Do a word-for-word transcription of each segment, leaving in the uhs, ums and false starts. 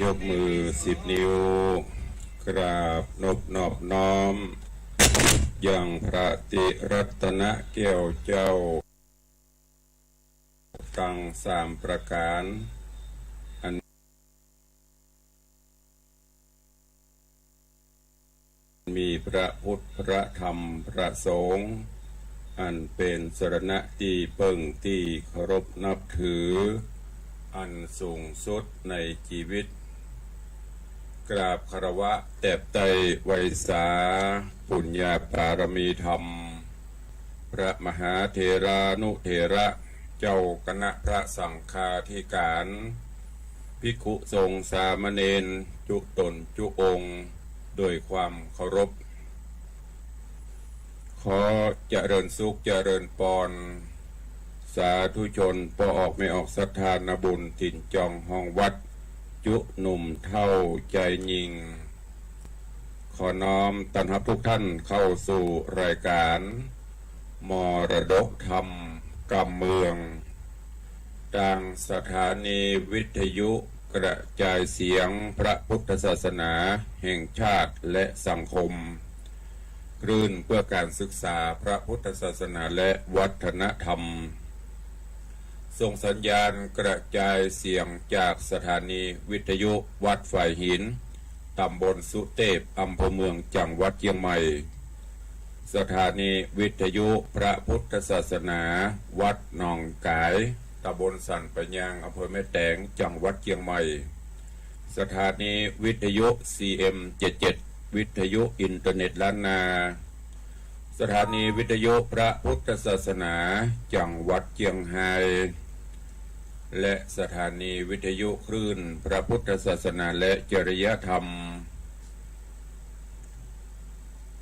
ยกมือสิบนิ้ว กราบนบนอบน้อม ยังพระติรัตนแก้วเจ้า ตังสามประก๋าน อัน มีพระพุทธ พระธรรม พระสงฆ์ อันเป๋นสรณะตี้เปิ้งตี้เคารพนับถือ อันสูงสุดในจีวิต กราบคารวะแตบไต้ไหว้สา ปุญญาบารมีธรรม พระมหาเถรานุเถระ เจ้าคณะพระสังฆาธิการ ภิกขุสงฆ์สามเณรจุ๊ต๋นจุ๊องค์ โดยความเคารพ ขอเจริญสุขเจริญปอน สาธุชนป้อออกแม่ออกศรัทธานาบุญถิ่นจองฮองวัด จุ๊หนุ่มเฒ่าจายญิง ขอน้อมต้อนฮับทุกท่านเข้าสู่รายการมรดกธรรมกำเมือง ตางสถานีวิทยุกระจายเสียงพระพุทธศาสนาแห่งชาติและสังคม คลื่นเพื่อการศึกษาพระพุทธศาสนาและวัฒนธรรม ส่งสัญญาณกระจายเสียงจากสถานีวิทยุวัดฝายหิน ต๋ำบลสุเตพ อำเภอเมือง จังหวัดเจียงใหม่ สถานีวิทยุพระพุทธศาสนาวัดหนองก๋าย ต๋ำบลสันป่ายยาง อำเภอแม่แตง จังหวัดเจียงใหม่ สถานีวิทยุ ซีเอ็ม เจ็ดเจ็ด วิทยุอินเทอร์เน็ตล้านนา สถานีวิทยุพระพุทธศาสนาจังหวัดเจียงฮาย และสถานีวิทยุคลื่นพระพุทธศาสนาและจริยธรรม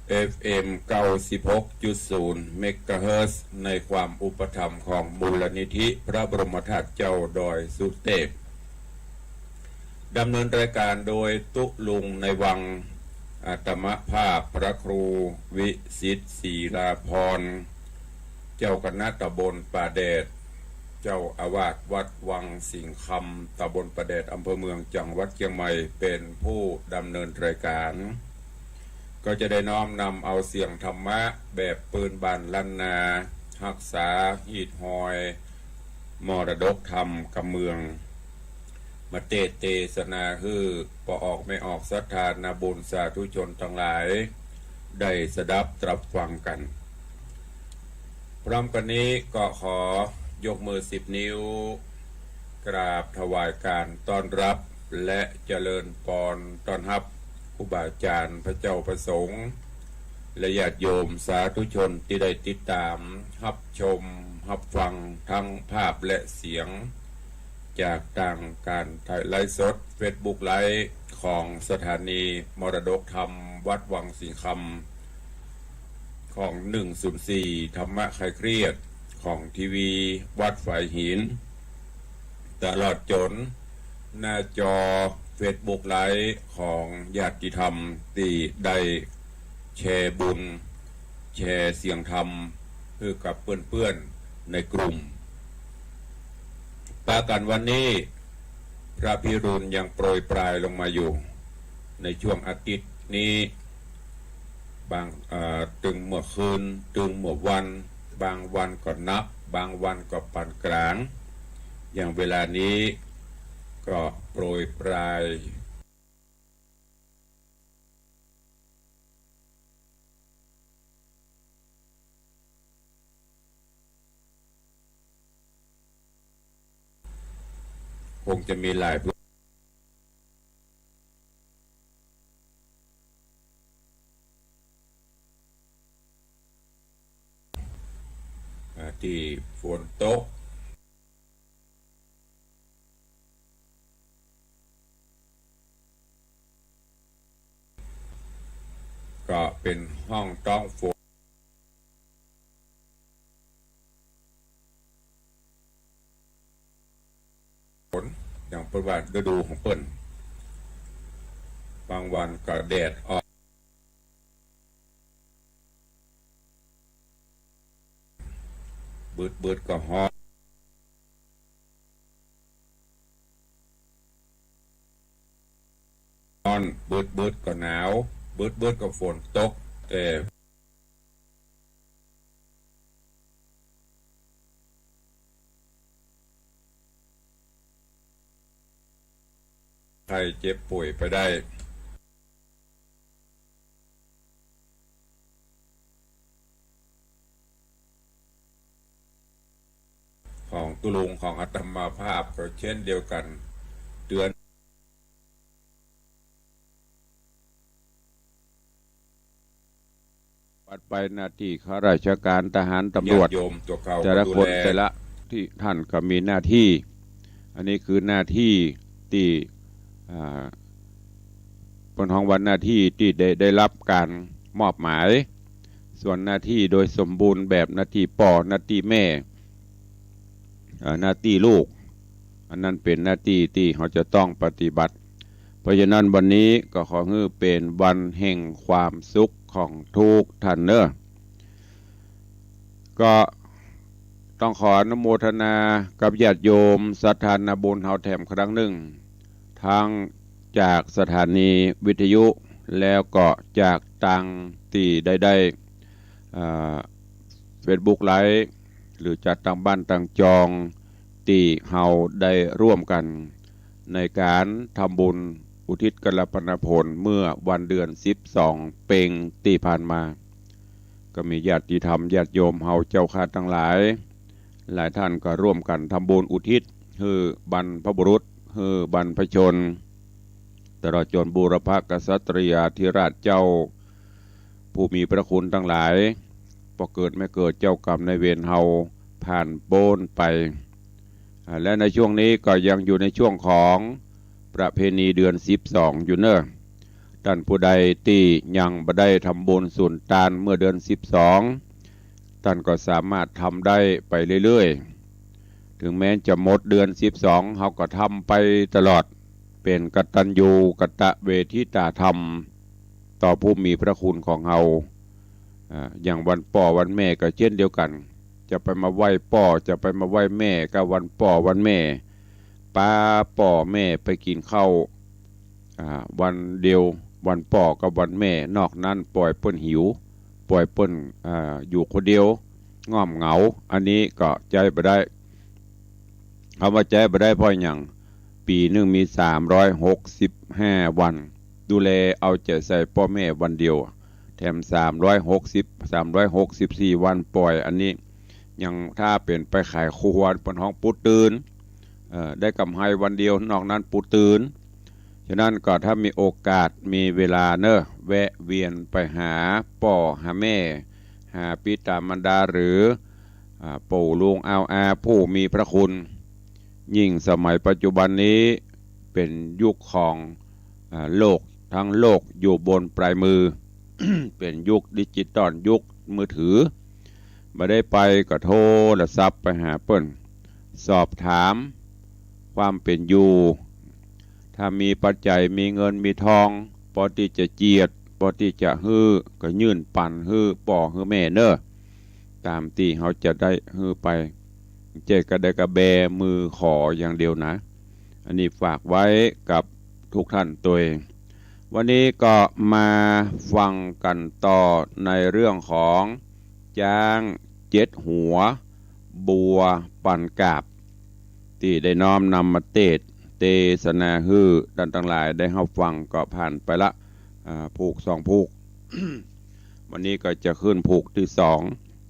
เอฟเอ็ม เก้าสิบหกจุดศูนย์ เมกะเฮิรตซ์ ในความอุปถัมภ์ของมูลนิธิพระบรมธาตุเจ้าดอยสุเตพ ดำเนินรายการโดยตุ๊ลุงในวัง อาตมาภาพพระครูวิสิทธิ์ ศรีลาภรณ์ เจ้าคณะตำบลป่าแดด เจ้าอาวาสวัดวังสิงห์คำ ตำบลป่าแดด อำเภอเมือง จังหวัดเจียงใหม่ เป๋นผู้ดำเนินรายการ ก็จะได้น้อมนำเอาเสียงธรรมะแบบปืนบ้านล้านนา ฮักษาฮีตฮอย มรดกธรรมกำเมือง มาเตสน์เตสนาหื้อป้อออกแม่ออกศรัทธานาบุญสาธุชนตังหลาย ได้สดับตรับฟังกั๋น พร้อมกั๋นนี้ก็ขอยกมือสิบนิ้ว กราบถวายการต้อนรับ และเจริญปอนต้อนฮับครูบาอาจ๋ารย์ พระเจ้าพระสงฆ์ และญาติโยมสาธุชนตี้ได้ติดต๋ามฮับชมฮับฟังทั้งภาพและเสียง จากตางก๋านถ่ายไลฟ์สด เฟซบุ๊กไลฟ์ ของสถานีมรดกธรรมวัดวังสิงห์คำ ของ หนึ่งศูนย์สี่ ธรรมะคลายเครียด ของทีวีวัดฝายหิน ตลอดจ๋นหน้าจอเฟซบุ๊กไลฟ์ของญาติธรรมตี้ได้แชร์บุญ แชร์เสียงธรรมหื้อกับเปื้อนๆ ในกลุ่ม ปะกั๋นวันนี้ พระพิรุณยังโปรยปรายลงมาอยู่ ในช่วงอาทิตย์นี้ บาง เอ่อ ตึงเมื่อคืน ตึงเมื่อวัน บางวันก็หนัก บางวันก็ปานก๋าง อย่างเวลานี้ก็โปรยปราย คงจะมีหลายพื้น อ่า ตี้ฝนตก ก็เป๋นห้องต้องฝน ฝน อย่างเปิ้นว่าฤดูของเปิ้น บางวันก็แดดออก บึดๆ ก็ฮ้อน เ เบิดๆ ก็ฝนตก แต่ ไข้เจ็บป่วยไปได้ ของตุ๊ลุงของอาตมาภาพก็เช่นเดียวกัน เตือน บัดไปหน้าตี้ข้าราชการทหารตำรวจ ญาติโยมตัวเก่า แต่ละคน ก็ดูแล แต่ละตี้ท่านก็มีหน้าตี้ อันนี้คือหน้าตี้ตี้ อ่า เปิ้นฮ้องว่าหน้าตี้ตี้ได้ ได้ฮับก๋านมอบหมาย ส่วนหน้าตี้โดยสมบูรณ์แบบ หน้าตี้ป้อ หน้าตี้แม่ เอ่อ หน้าตี้ลูก อันนั้นเป๋นหน้าตี้ตี้เฮาจะต้องปฏิบัติ เพราะฉะนั้นวันนี้ก็ขอหื้อเป๋นวันแห่งความสุขของกู้ท่านเนาะ ก็ต้องขออนุโมทนากับญาติโยมศรัทธานาบุญเฮาแถมครั้งนึ่ง ตึงจากสถานีวิทยุ แล้วก็จากตางตี้ได้ ได้ อ่า เฟซบุ๊กไลฟ์ หรือจากตางบ้านตางจอง ตี้เฮาได้ร่วมกั๋นในก๋านทำบุญอุทิศกัลปนาผลเมื่อวันเดือนสิบสอง เป็งตี้ผ่านมา ก็มีญาติธรรมญาติโยมเฮาเจ้าข้าตังหลาย หลายท่านก็ร่วมกั๋นทำบุญอุทิศหื้อบรรพบุรุษ หื้อบรรพชน ตลอดจ๋นบูรพกษัตริยาธิราชเจ้า ผู้มีพระคุณตังหลาย ป้อเกิดแม่เกิด เจ้ากรรมนายเวรเฮาผ่านป๊นไป อ่า และในช่วงนี้ก็ยังอยู่ในช่วงของประเพณีเดือนสิบสองอยู่เนาะ ต้านผู้ใดตี้ยังบ่ได้ทำบุญสุนตานเมื่อเดือนสิบสอง ต้านก็สามารถทำได้ไปเรื่อยๆ ถึงแม้จะหมดเดือนสิบสอง เฮาก็ทำไปตลอด เป๋นกตัญญูกตเวทิตาธรรม ต่อผู้มีพระคุณของเฮา อ่า อย่างวันป้อวันแม่ก็เช่นเดียวกั๋น จะไปมาไหว้ป้อ จะไปมาไหว้แม่ ก็วันป้อวันแม่ ปาป้อแม่ไปกิ๋นข้าว อ่า วันเดียว วันป้อกับวันแม่ นอกนั้นป่อยเปิ้นหิว ป่อยเปิ้น อ่า อยู่คนเดียว ง่อมเหงา อันนี้ก็ใจ๊บ่ได้ กำว่าใจ๊บ่ได้เพราะหยัง ปี๋นึ่งมีสามร้อยหกสิบห้าวัน ดูแลเอาใจ๋ใส่ป้อแม่วันเดียว แถมสามร้อยหกสิบ สามร้อยหกสิบสี่วันป่อย อันนี้ยังถ้าเป๋นไปขายครัว เปิ้นฮ้องปูดตื่น เอ่อ ได้กำไรวันเดียว นอกนั้นปูดตื่น ฉะนั้นก็ถ้ามีโอกาสมีเวลาเนาะ แวะเวียนไปหาป้อหาแม่ หาปิตามารดาหรือ อ่า ปู่ลุงอาวอาผู้มีพระคุณ ยิ่งสมัยปัจจุบันนี้เป๋นยุคของ อ่า โลก ทั้งโลกอยู่บนปลายมือ เป๋นยุคดิจิตอล ยุคมือถือ บ่ได้ไปก็โทรศัพท์ไปหาเปิ้น สอบถามความเป๋นอยู่ ถ้ามีปัจจัย มีเงิน มีทอง ปอตี้จะเจียด ปอตี้จะหื้อ ก็ยื่นปันหื้อป้อหื้อแม่เนาะ ต๋ามตี้เฮาจะได้หื้อไป บ่ใจ้กระไดกระแบมือขออย่างเดียวนะ อันนี้ฝากไว้กับทุกท่านตวย วันนี้ก็มาฟังกั๋นต่อในเรื่องของจ๊างเจ็ดหัว บัวปันกาบ ตี้ได้น้อมนำมาเตสน์ เตสนาหื้อต้านตังหลายได้ฮับฟังก็ผ่านไปละ อ่า ผูกสองผูก วันนี้ก็จะขึ้นผูกตี้สอง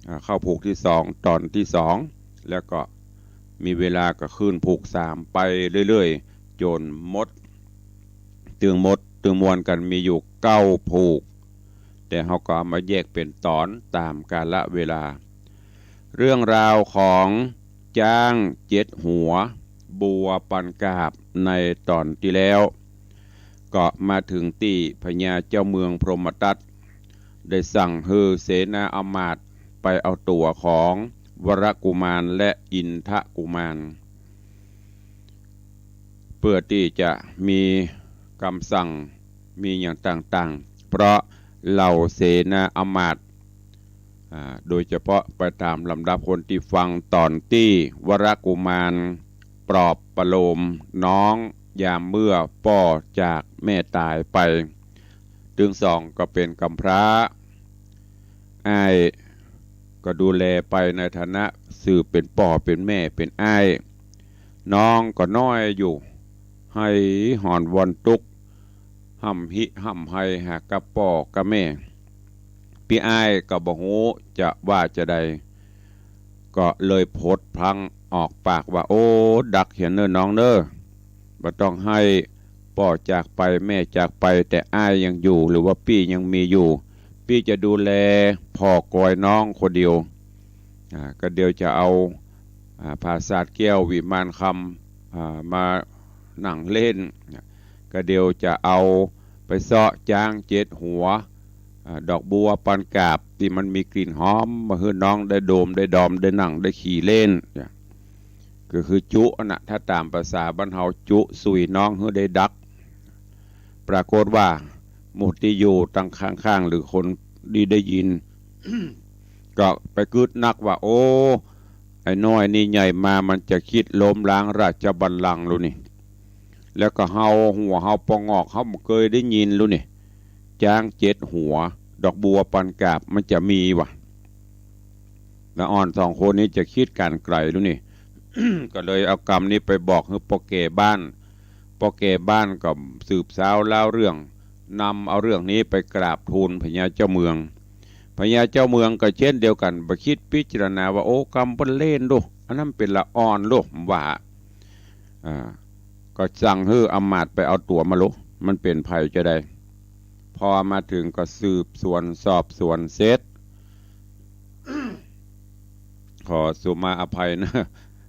อ่า เข้าผูกตี้สอง ต๋อนตี้สอง แล้วก็มีเวลาก็ขึ้นผูกสามไปเรื่อยๆ จ๋นหมด ตึงหมดตึงมวลกั๋นมีอยู่เก้าผูก แต่เฮาก็เอามาแยกเป๋นต๋อนต๋ามกาละเวลา เรื่องราวของจ๊างเจ็ดหัว บัวปันกาบในต๋อนตี้แล้ว ก็มาเถิงตี้พญาเจ้าเมืองพรหมทัต ได้สั่งหื้อเสนาอำมาตย์ไปเอาตั๋วของวรกุมารและอินทกุมาร เปื้อตี้จะมีกำสั่ง มีอย่างต่างๆ เพราะเหล่าเสนาอำมาตย์ อ่า โดยเฉพาะไปต๋ามลำดับคนตี้ฟังต๋อนตี้วรกุมารปลอบประโลมน้องยามเมื่อป้อจากแม่ต๋ายไป ตึงสองก็เป๋นกำพร้า อ้ายก็ดูแลไปในฐานะสืบเป๋นป้อเป๋นแม่เป๋นอ้าย น้องก็น้อยอยู่ ไห้หอนวอนตุ๊ก ฮ่ำฮิฮ่ำไฮหากับป้อกับแม่ ปี้อ้ายก็บ่ฮู้จะว่าจาใด ก็เลยผดพลั้งออกปากว่า โอ้ ดักเหียเน่อน้องเน่อ บ่ต้องไห้ ป้อจากไปแม่จากไป แต่อ้ายยังอยู่ หรือว่าปี้ยังมีอยู่ ปี้จะดูแลผ่อกอยน้องคนเดียว อ่า ก็เดี๋ยวจะเอา อ่า ผาสาทแก้ววิมานคำ อ่า มานั่งเล่น ก็เดี๋ยวจะเอาไปเซาะจ๊างเจ็ดหัว อ่า ดอกบัวปันกาบตี้มันมีกลิ่นหอม มาหื้อน้องได้โดมได้ดอมได้นั่งได้ขี่เล่น ก็คือจุอะนะ ถ้าต๋ามภาษาบ้านเฮาจุสุยน้องหื้อได้ดัก ปรากฏว่าหมู่ตี้อยู่ตังข้างๆ หรือคนตี้ได้ยิน ก็ไปกึ๊ดนักว่า โอ้ ไอ้น้อยนี่ใหญ่มามันจะคิดล้มล้างราชบัลลังก์ลูกนี่ แล้วก็เฮาหัวเฮาปองอก เฮาบ่เกยได้ยินลูกนี่ จ๊างเจ็ดหัว ดอกบัวปันกาบมันจะมีวะ ละอ่อนสองคนนี้จะคิดก๋านไก๋ลูกนี่ ก็เลยเอากำนี้ไปบอกหื้อป้อแก่บ้าน ป้อแก่บ้านก็สืบสาวเล่าเรื่อง นำเอาเรื่องนี้ไปกราบทูลพญาเจ้าเมือง พญาเจ้าเมืองก็เช่นเดียวกั๋น บ่คิดพิจารณาว่า โอ้ กำเปิ้นเล่นลูก อันนั้นเป๋นละอ่อนลูก ว่า อ่า ก็สั่งหื้ออำมาตย์ไปเอาตั๋วมาลูก มันเป๋นใผจาใด พอมาเถิงก็สืบสวนสอบสวนเสร็จ ขอสุมาอภัยนะ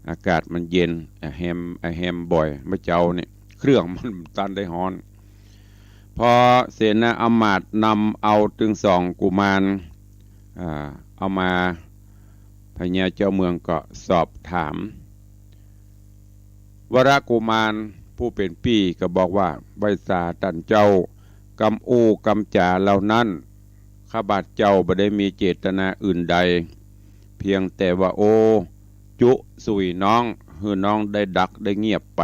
อากาศมันเย็น อะแฮม อะแฮมบ่อย เมื่อเจ๊านี่ เครื่องมันตันได้ฮ้อน พอเสนาอำมาตย์นำเอาตึงสองกุมาร อ่า เอามา พญาเจ้าเมืองก็สอบถาม วรกุมารผู้เป๋นปี้ก็บอกว่า ไหว้สาต้านเจ้า กำอู้กำจ๋าเหล่านั้น ข้าบาทเจ้าบ่ได้มีเจตนาอื่นใด เพียงแต่ว่า โอ้ จุสุยน้อง หื้อน้องได้ดักได้เงียบไป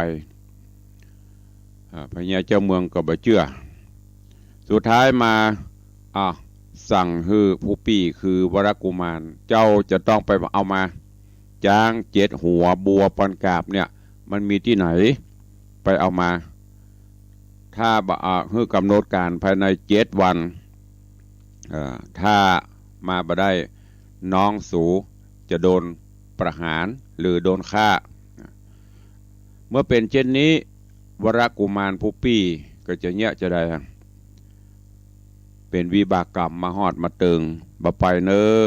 อ่า พญาเจ้าเมืองก็บ่เจื้อ สุดท้ายมา อ่ะ สั่งหื้อผู้ปี้คือวรกุมาร เจ้าจะต้องไปเอามา จ๊างเจ็ดหัวบัวปันกาบเนี่ย มันมีตี้ไหน ไปเอามา ถ้าบ่ อ่า หื้อกำหนดก๋านภายในเจ็ดวัน เอ่อ ถ้ามาบ่ได้ น้องสูจะโดนประหารหรือโดนฆ่า เมื่อเป๋นเช่นนี้ วรกุมารผู้ปี้ก็จะเยียะจาใดอะ เป๋นวิบากกรรมมาฮอดมาเติง บ่ไปเน่อ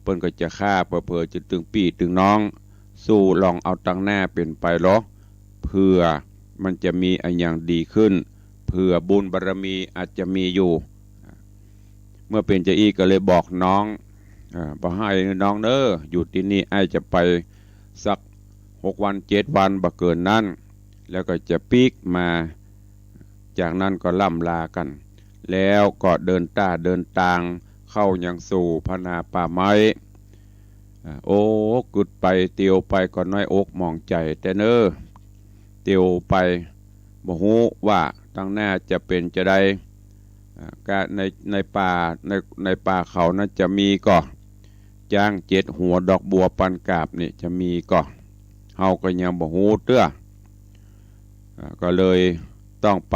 เปิ้นก็จะฆ่า เผลอๆ จะตึงปี้ตึงน้อง สูลองเอาตังหน้าเป๋นไปลอ เผื่อมันจะมีอะหยังดีขึ้น เผื่อบุญบารมีอาจจะมีอยู่ เมื่อเป๋นจาอี้ก็เลยบอกน้อง อ่า บ่ไห้น้องเน่อ อยู่ตี้นี่ อ้ายจะไปสักหกวันเจ็ดวันบ่เกินนั้น แล้วก็จะปิ๊กมา จากนั้นก็ล่ำลากั๋น แล้วก็เดินต้าเดินตางเข้ายังสู่พนาป่าไม้ อ่า โอ้ กึ๊ดไปเตียวไปก็น้อยอกหมองใจ๋แต๊เน่อ เตียวไป บ่ฮู้ว่าตังหน้าจะเป๋นจาใด อ่า กะใน ในป่า ใน ในป่าเขานั้นจะมีก่อ จ๊างเจ็ดหัวดอกบัวปันกาบนี่จะมีก่อ เฮาก็ยังบ่ฮู้เตื้อ อ่า ก็เลยต้องไป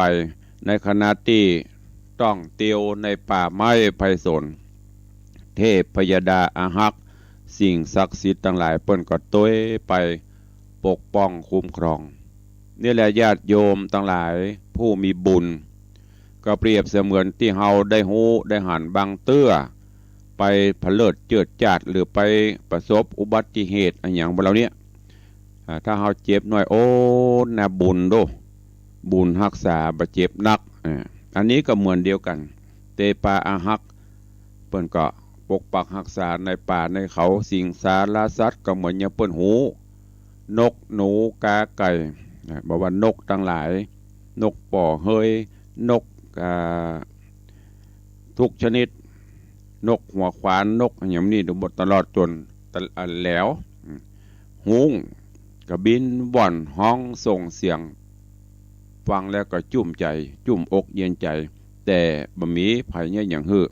ในขณะตี้ต้องเตียวในป่าไม้ไพศาล เทพพยดาอาฮักษ์ สิ่งศักดิ์สิทธิ์ตังหลายเปิ้นก็ตวยไปปกป้องคุ้มครอง นี่แหละญาติโยมตังหลายผู้มีบุญ ก็เปรียบเสมือนตี้เฮาได้ฮู้ได้หันบางเตื้อ ไปผะเลิดเจิดจ้าดหรือไปประสบอุบัติเหตุอะหยังบ่เหล่าเนี้ย อ่า ถ้าเฮาเจ็บน้อย โอ้ นาบุญโด้ บุญฮักษาบ่เจ็บนัก อ่า อันนี้ก็เหมือนเดียวกั๋น เตปาอาฮักษ์ เปิ้นก็ปกปักฮักษาในป่าในเขา สิงสารสัตว์ก็เหมือนอย่างเปิ้นฮู้ นกหนูกาไก่ อ่า บ่ว่านกตังหลาย นกป่อเฮย นก อ่า ทุกชนิด นกหัวขวาน นกอะหยังนี่ ตลอดจ๋นตะ อ่า แหลว อืม ฮู้ ก็บินว่อนฮ้องส่งเสียง ฟังแล้วก็จุ่มใจ๋ จุ่มอกเย็นใจ๋ แต่บ่มีใผเยียะหยังหื้อ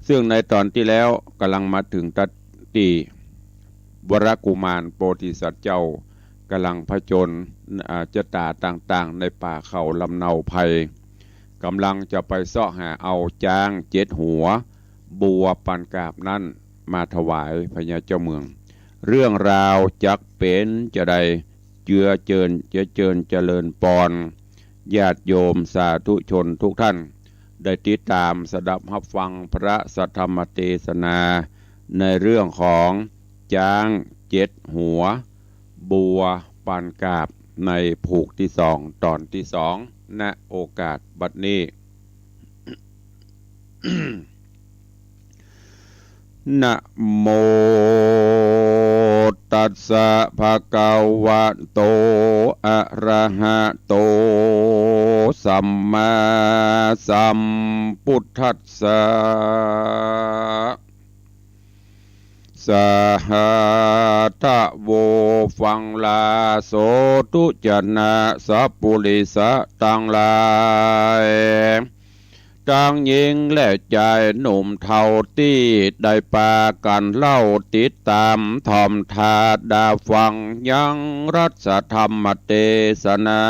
ซึ่งในต๋อนตี้แล้วก่ำลังมาเถิงตั๊ดตี้ วรกุมารโพธิสัตว์เจ้าก่ำลังผจญ อ่า จะต๋าต่างๆ ในป่าเขาลำเนาไพร ก่ำลังจะไปเซาะหาเอาจ๊างเจ็ดหัว บัวปันกาบนั้นมาถวายพญาเจ้าเมือง เรื่องราวจักเป๋นจาใด เจือเจิญ เจือเจิญเจริญปอน ญาติโยมสาธุชนทุกท่าน ได้ติดต๋ามสดับฮับฟังพระสัทธรรมเตสนา ในเรื่องของจ๊างเจ็ดหัว บัวปันกาบ ในผูกตี้สอง ต๋อนตี้สอง ณ โอกาสบัดนี้ นะโมตัสสะ ภะคะวะโต อะระหะโต สัมมาสัมพุทธัสสะ สาธะโว ฟังลาโสธุชนะสัพปุริสะตังหลาย ตังญิงและจายหนุ่มเฒ่าตี้ได้ปากั๋นเล่าติดต๋ามถ่อมถ้าดาฟังยังรัสธรรมเตสนา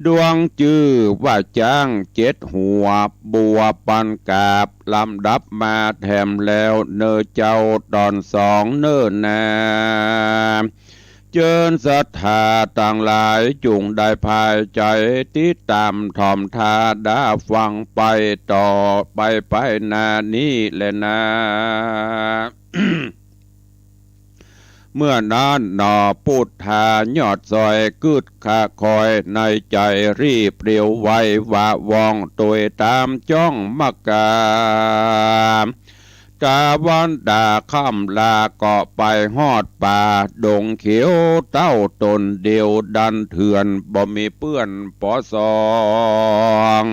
ดวงจื้อว่าจ๊างเจ็ดหัว บัวปันกาบ ลำดับมาแถมแล้วเน่อเจ้า ต๋อนสองเน่อนา เจิญศรัทธาตังหลายจุ่งได้พายใจ๋ติดต๋ามถ่อมถ้าดาฟังไปต่อไปไปหน้านี้แลนา เมื่อนั้นหนอปุทธายอดซอยกึ๊ดคะคอยในใจ๋รีบเร็วไววาว่องตวยต๋ามจ้องมะกา ตะวันดาค่ำลาก็ไปฮอดป่าดงเขียวเต้าต๋นเดียวดันเถื่อนบ่มีเปื้อนปอสอง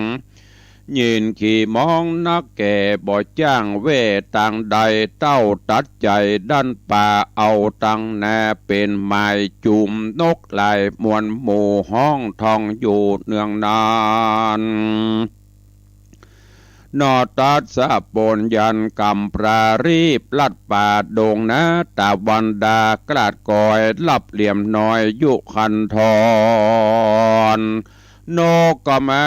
ยินขี้มองนักแก่บ่จ้างแว่ตางใด เต้าตัดใจ๋ดันป่าเอาตังนา เป๋นหมายจุมนกหลายมวลหมู่ฮ้องท่องอยู่เนืองนาน นอตัสสะโปญญันกำพรารีบลัดป่าดงนา ตะวันดากลาดกอยลับเหลี่ยมน้อยยุคันธร นกก็มา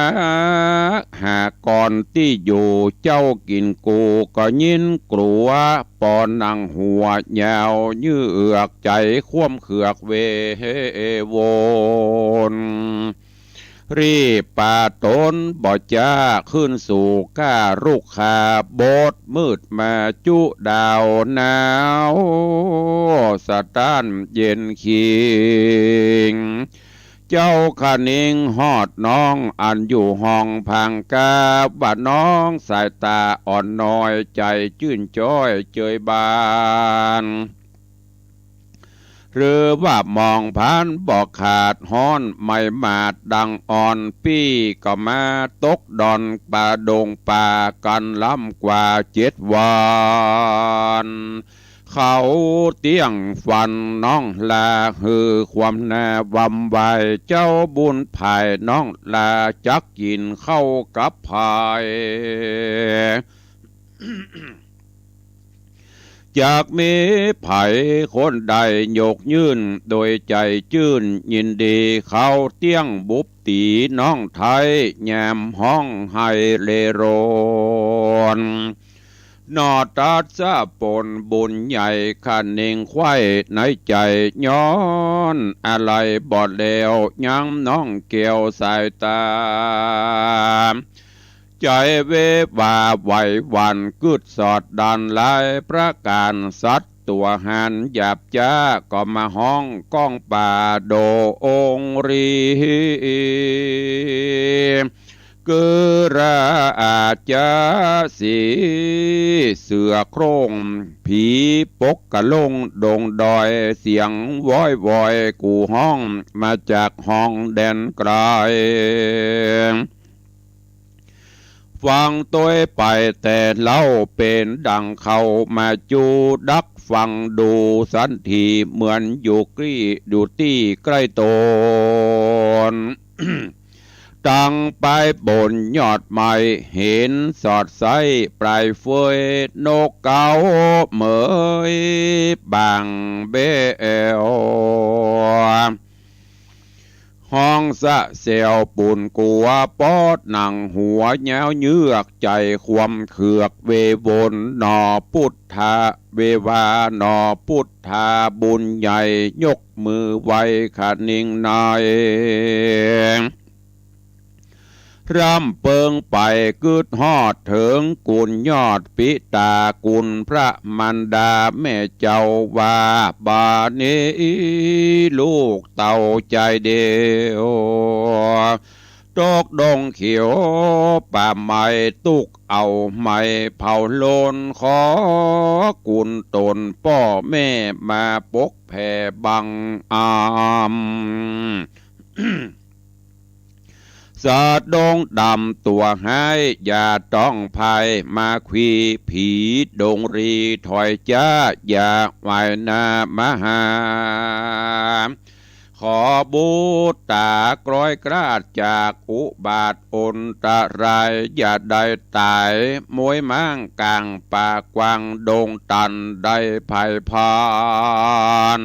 หาก่อนตี้อยู่ เจ้ากิ๋นกูก็ยินกลัว ปอหนังหัวยาวเยือกใจ๋คว่ำเขือกเววน รีบปาต๋นบ่จ๊าขึ้นสู่ก้าลุกขา บดมืดมาจุดาวหนาว สะต้านเย็นคิง เจ้าคะนิงฮอดน้องอันอยู่ห้องพังกา ว่าน้องสายต๋าอ่อนน้อยใจ๋จื้นจ้อยเจยบาน หรือว่ามองผ่านบ่ขาดฮ้อนไหม้หมาดดังอ่อน ปี้ก็มาตกดอนป่าดงป่ากั๋นล้ำกว่าเจ็ดวัน เขาเตี้ยงฟันน้องลาหื้อความหน้าวำวาย เจ้าบุญภายน้องลาจักกิ๋นข้าวกับผาย จักมีใผคนใดยกยื่นโดยใจ๋จื้นยินดี เขาเตี้ยงบุบตี๋น้องไท้ยามฮ้องไห้เร่ร่อน นอตัสสะโปญบุญใหญ่คะนิงใคว่ในใจ๋ ย้อนอาลัยบ่แล้วยังน้องแก้วสายต๋า ใจ๋เววาไหวหวั่นกึ๊ดสอดดันหลายประก๋าน สัตว์ตั๋วหันหยาบจ๊าก็มาฮ้องก้องป่าโดองรี กือราอาจาสีเสือโคร่ง ผีปกกะโล่งดงดอย เสียงว้อยวอยกู่ฮ้องมาจากห้องแดนไก๋ ฟังตวยไปแต่เล่าเป๋นดังเขามาจูดักฟังดูสันที เหมือนอยู่กลี้อยู่ตี้ใก้ต๋น ตังไปบนยอดไม้ หันสอดใสปลายเฟย นกเขาเหมยบ่างแบ้ว ฮ้องสะแสวปูนกั๋ว ปอดหนังหัวยาวเยือก ใจ๋ความเขือกเววน หนอปุทธะเววา หนอปุทธาบุญใหญ่ ยกมือไหว้คะนิงใน ร่ำเปิงไปกึ๊ดฮอดเถิง กุณยอดปิต๋า กุณพระมารดาแม่เจ้าว่า บ่านี้ลูกเต้าใจ๋เดียว ตกดงเขียวป่าไม้ ตุ๊กเอาไม้เผาโลน ขอกุณต๋นป้อแม่มาปกแผ่บังอำ สะดงดำตั๋วฮ้าย อย่าต้องภายมาขวี ผีดงรีถอยจ๊า อย่าไหวหน้ามาหา ขอบุตรต๋ากร้อยกราด จากอุบาทอันตราย อย่าได้ต๋ายม้วยม้างก๋างป่ากว้าง ดงตันได้ไพร่พาน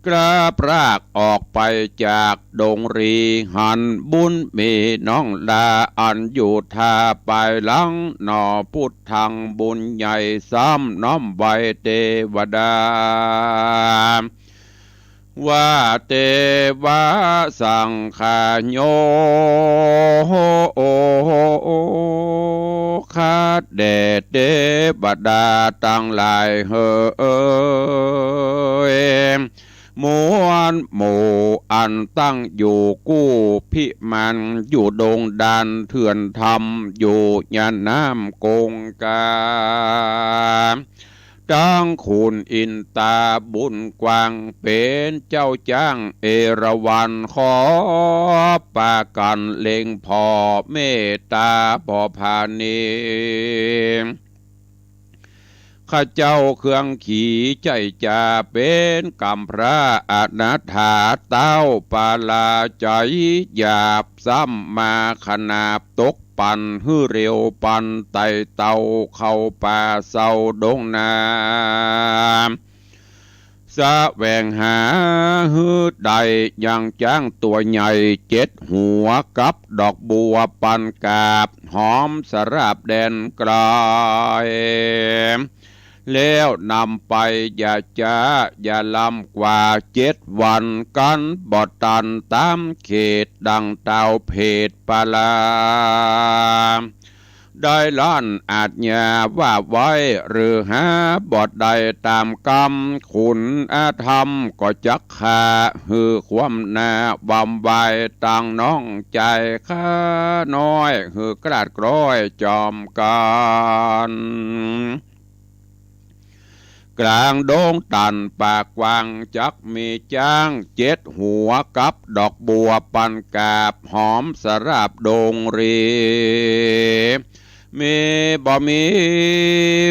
กล้าพรากออกไปจากดงรี หันบุญมีน้องดา อันอยู่ท่าปายหลัง หนอปุทธังบุญใหญ่ ซ้ำน้อมไหว้เตวดา ว่าเตวะสังฆาโย ข้าแด่เตวดาตังหลายเหย มวลหมู่อันตั้งอยู่กู้พิมาน อยู่ดงดานเถื่อนธรรม อยู่ย่านน้ำกงกา ตังขุนอินตาบุญกว้าง เป๋นเจ้าจ๊างเอราวัณ ขอปากั๋นเล็งผ่อเมตต๋าผ่อผานี ข้าเจ้าเครื่องขี่ใจ้จ๋า เป๋นก๋ำพร้าอนาถา เต้าปาลาใจ๋หยาบ ซ้ำมาขนาบตก ปั่นหื้อเร็วปันไต่เต้าเข้าป่าเซาดงนา แสวงหาหื้อได้ยังจ๊างตั๋วใหญ่เจ็ดหัว กับดอกบัวปันกาบ หอมสะราบแดนไกล แล้วนำไปอย่าจ๊าอย่าลำกว่าเจ็ดวัน กั๋นบ่ตันต๋ามเขต ดั่งเต้าเพตปาลา ได้ลั่นอาจญาว่าไว้ หรือหาบ่ได้ต๋ามกำ ขุนอาธรรมก็จักฆ่า หื้อความหน้าหว่ำไหว ตังน้องใจ๋ข้าน้อย หื้อกราดกร้อยจอมกั๋น ก๋างดงตันป่ากว้าง จักมีจ๊างเจ็ดหัว กับดอกบัวปันกาบ หอมสะราบดงรี มีบ่มี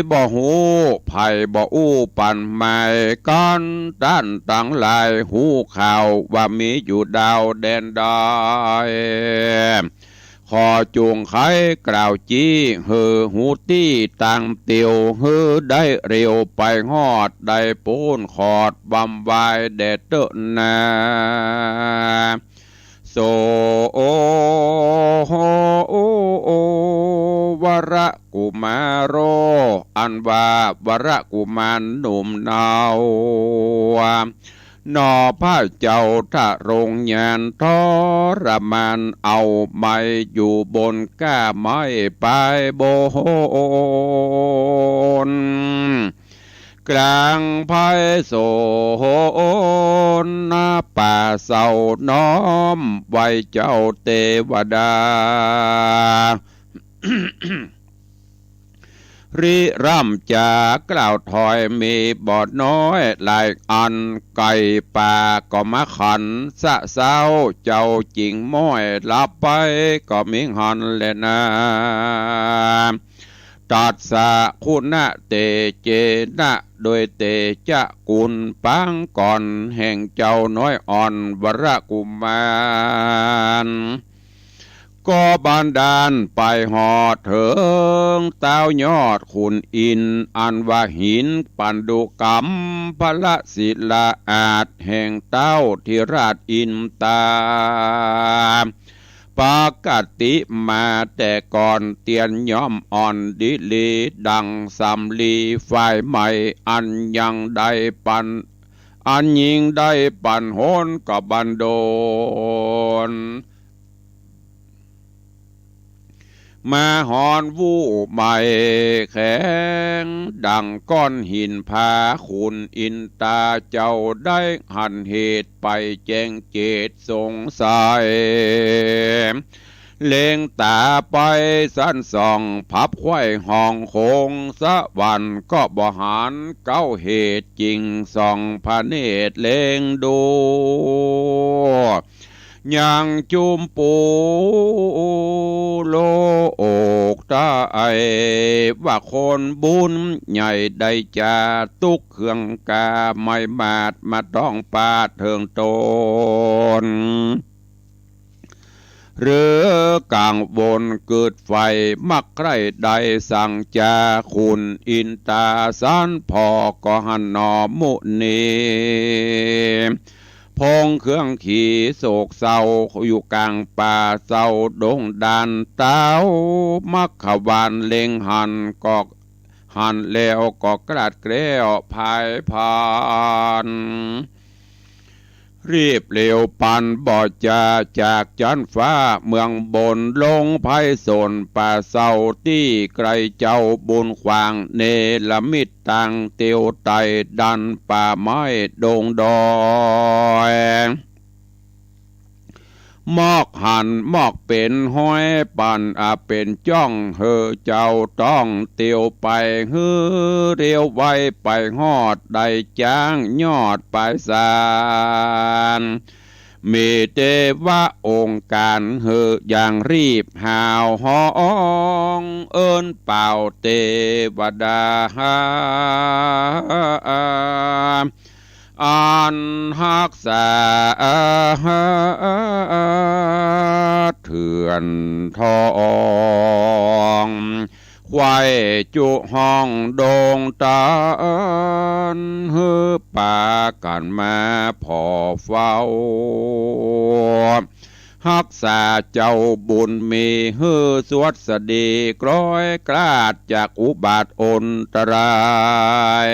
บ่ฮู้ ใผบ่อู้ปันหมาย กั๋นต้านตังหลายฮู้ข่าว ว่ามีอยู่ดาวแดนใด ขอจุ่งไขกล่าวจี้ หื้อฮู้ตี้ตางเตียว หื้อได้เร็วไปฮอด ได้ป๊นขอดหว่ำไหวแด่เต๊อะนา โส วรกุมารโร อันว่าวรกุมารหนุ่มเนา หนอพระเจ้าทรงยานทรมาน เอาไม้อยู่บนก้าไม้ปายบน ก๋างไพศาลป่าเซา น้อมไหว้เจ้าเตวดา ริร่ำจ๋ากล่าวถอยมีบ่น้อยหลายอัน ไก่ป่าก็มาขันสะเซ้า เจ้าจิ่งม้อยหลับไปก็มิหันแลนา ตัสสะคุณะเตเจนะ โดยเตจะคุณปางก่อนแห่งเจ้าน้อยอ่อนวรกุมาร ก็บันดาลไปฮอดเถิงต้าวยอดขุนอินทร์ อันว่าหินปันดุกัมพลศิลาอาสน์แห่งต้าวธิราชอินตา ปกติมาแต่ก่อนเตียนย่อมอ่อนดีหลี ดั่งสำลีฝ่ายใหม่ อันยังได้ปัน อันยิ่งได้ปันหนก็บันดล มาฮอนวู่ใหม่แข็ง ดั่งก้อนหินผา ขุนอินตาเจ้าได้หันเหตุไปแจ้งเจตสงสัย เล็งต๋าไปสันส่อง พับไขว้ห้องคงสวรรค์ ก็บ่หันเก๊าเหตุจริง ส่องพระเนตรเล็งดู ยังจุมปูโลกตาย ว่าคนบุญใหญ่ได้จาตุกเครื่องกา ไม้มาดมาต้องปาดเถิงต๋น หรือกังวลเกิดใฝ่ มักใคร่ได้สังจา ขุนอินตาสันพ่อก็หันหนอมุนี พงเครื่องขี่โศกเศร้า อยู่กลางป่าเศร้าดงด่าน ต้าวมัคควานเล็งหัน ก็หันแล้วก็กลาดแกล้วผายพราน รีบเร็วปันบ่จาจากจั๊นฟ้าเมืองบน ลงไพศาลป่าเศร้าตี้ไกลเจ้าบุญขวาง เนรมิตตางเตียวไต่ดันป่าไม้ดงดอย มอกหันมอกเป๋นห้อยปันอาเป๋นจ้อง หื้อเจ้าต้องเตียวไป หื้อเร็วไวไปฮอด ได้จ๊างยอดปายสาร มีเตวะองค์การหื้ออย่างรีบหาวฮ้อง เอิ้นเป่าเตวดา อันฮักษาเถื่อนทอง ไขว้จุห้องดงตาน หื้อปากั๋นมาผ่อเฝ้า ฮักษาเจ้าบุญมี หื้อสวัสดีกลอยกลาดจากอุบัติอันตราย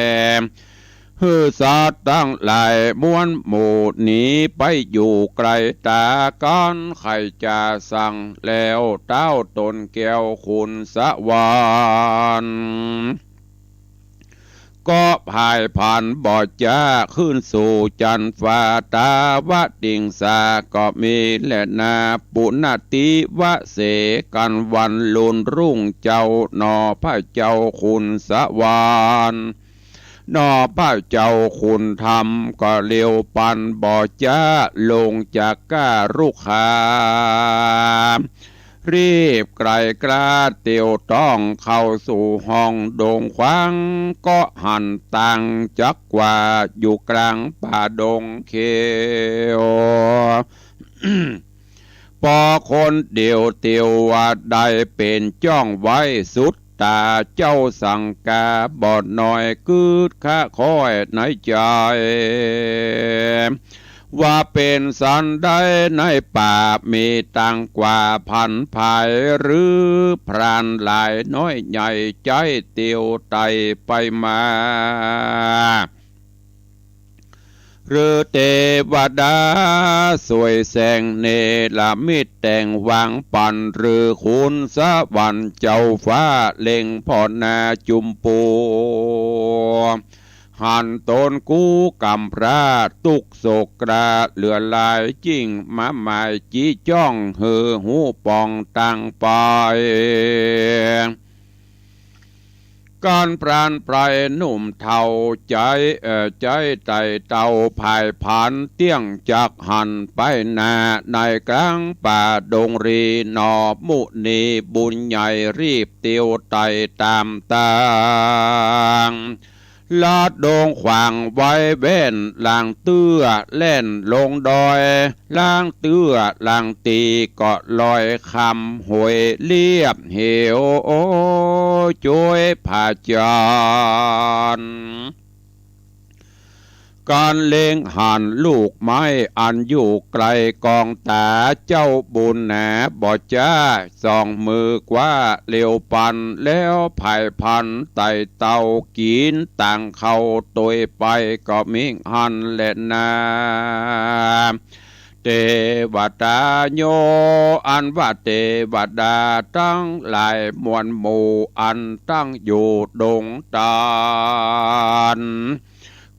หื้อสัตว์ตังหลายมวลหมู่หนีไปอยู่ไกลต๋ากั๋น ใค่จะสั่งแล้วต้าวต๋นแก้วขุนสวรรค์ ก็ผายพรานบ่จ๊าขึ้นสู่จั๊นฟ้า ตาวติงสาก็มีแลนา ปุณณติวะเสกั๋นวันลุนรุ่งเจ้าหนอ พระเจ้าขุนสวรรค์ หนอพระเจ้าขุนธรรม ก็เร็วปันบ่จ๊าลงจากก้าลุกขา รีบไกลกล้าเตียวต้องเข้าสู่ห้องดงขวาง ก็หันตางจักกว่าอยู่กลางป่าดงเขียว ปอคนเดียวเตียวว่าได้เป๋นจ้องไว้สุดต๋า เจ้าสังกาบ่น้อยกึ๊ดคะคอยในใจ๋ ว่าเป๋นสันใดในป่ามีตังกว่าพันผาย หรือพรานหลายน้อยใหญ่ใจ๊เตียวไต่ไปมา หรือเตวดาสวยแสงเนรมิตแต่งวางปัน หรือขุนสวรรค์เจ้าฟ้าเล็งผ่อหน้าจุมปู หันต๋นกู้กำพร้าตุ๊กข์โศกกล้าเหลือหลาย จึ่งมาหมายจี้จ้องหื้อฮู้ปองตังไป กั๋นพรานไพร่หนุ่มเฒ่าใจ๊ เอ่อ ใจ๊ไต่เต้าผายพรานเตี้ยงจักหันไปหน้า ในกลางป่าดงรีหนอ มุนีบุญใหญ่รีบเตียวไต่ต๋ามตาง ลัดดงขวางไว้แว่น หลังเตื้อแล่นลงดอย หลังเตื้อหลังตี๋ก็ลอยคำ หวยเลียบเหว โอ้ จ้วยผาจารย์ กันเล็งหันลูกไม้อันอยู่ไกลกองต๋า เจ้าบุญหนาบ่จ๊า สองมือคว้าเลียวปัน แล้วผายพันไต่เตา กิ๋นตังข้าวตวยไปก็มิหั้นแลนา เตวดาโย อันว่าเตวดาตังหลายมวลหมู่ อันตั้งอยู่ดงตาล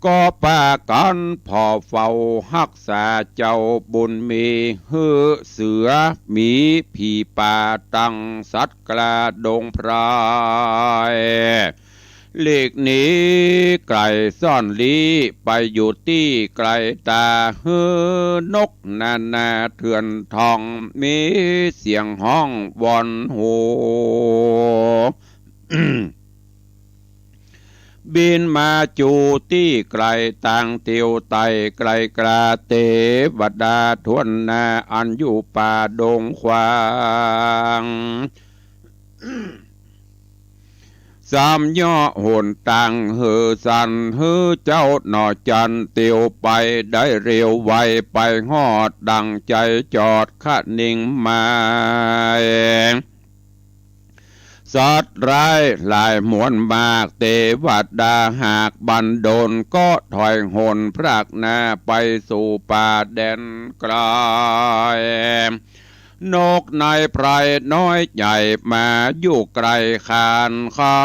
ก็ปากั๋นผ่อเฝ้าฮักษาเจ้าบุญมี หื้อเสือหมีผีป่าตังสัตว์กล้าดงไพร่ หลีกหนีไกลซ่อนลี้ไปอยู่ตี้ไกลต๋า หื้อนกนานาเถื่อนท่อง มีเสียงฮ้องวอนหู บินมาจู๋ตี้ไกลตางเตียวไต่ไกลกล้า เตวดาถ้วนหน้าอันอยู่ป่าดงขวาง สามเยาะหนตางหื้อสัน หื้อเจ้าหน่อจันเตียวไปได้เร็วไว ไปฮอดดั่งใจ๋จอดคะนิงหมาย สัตว์ร้ายหลายมวลมาก เตวดาหากบันดล ก็ถอยหนพรากหน้าไปสู่ป่าแดนไกล นกในไพรน้อยใหญ่มาอยู่ไกลคาน ขา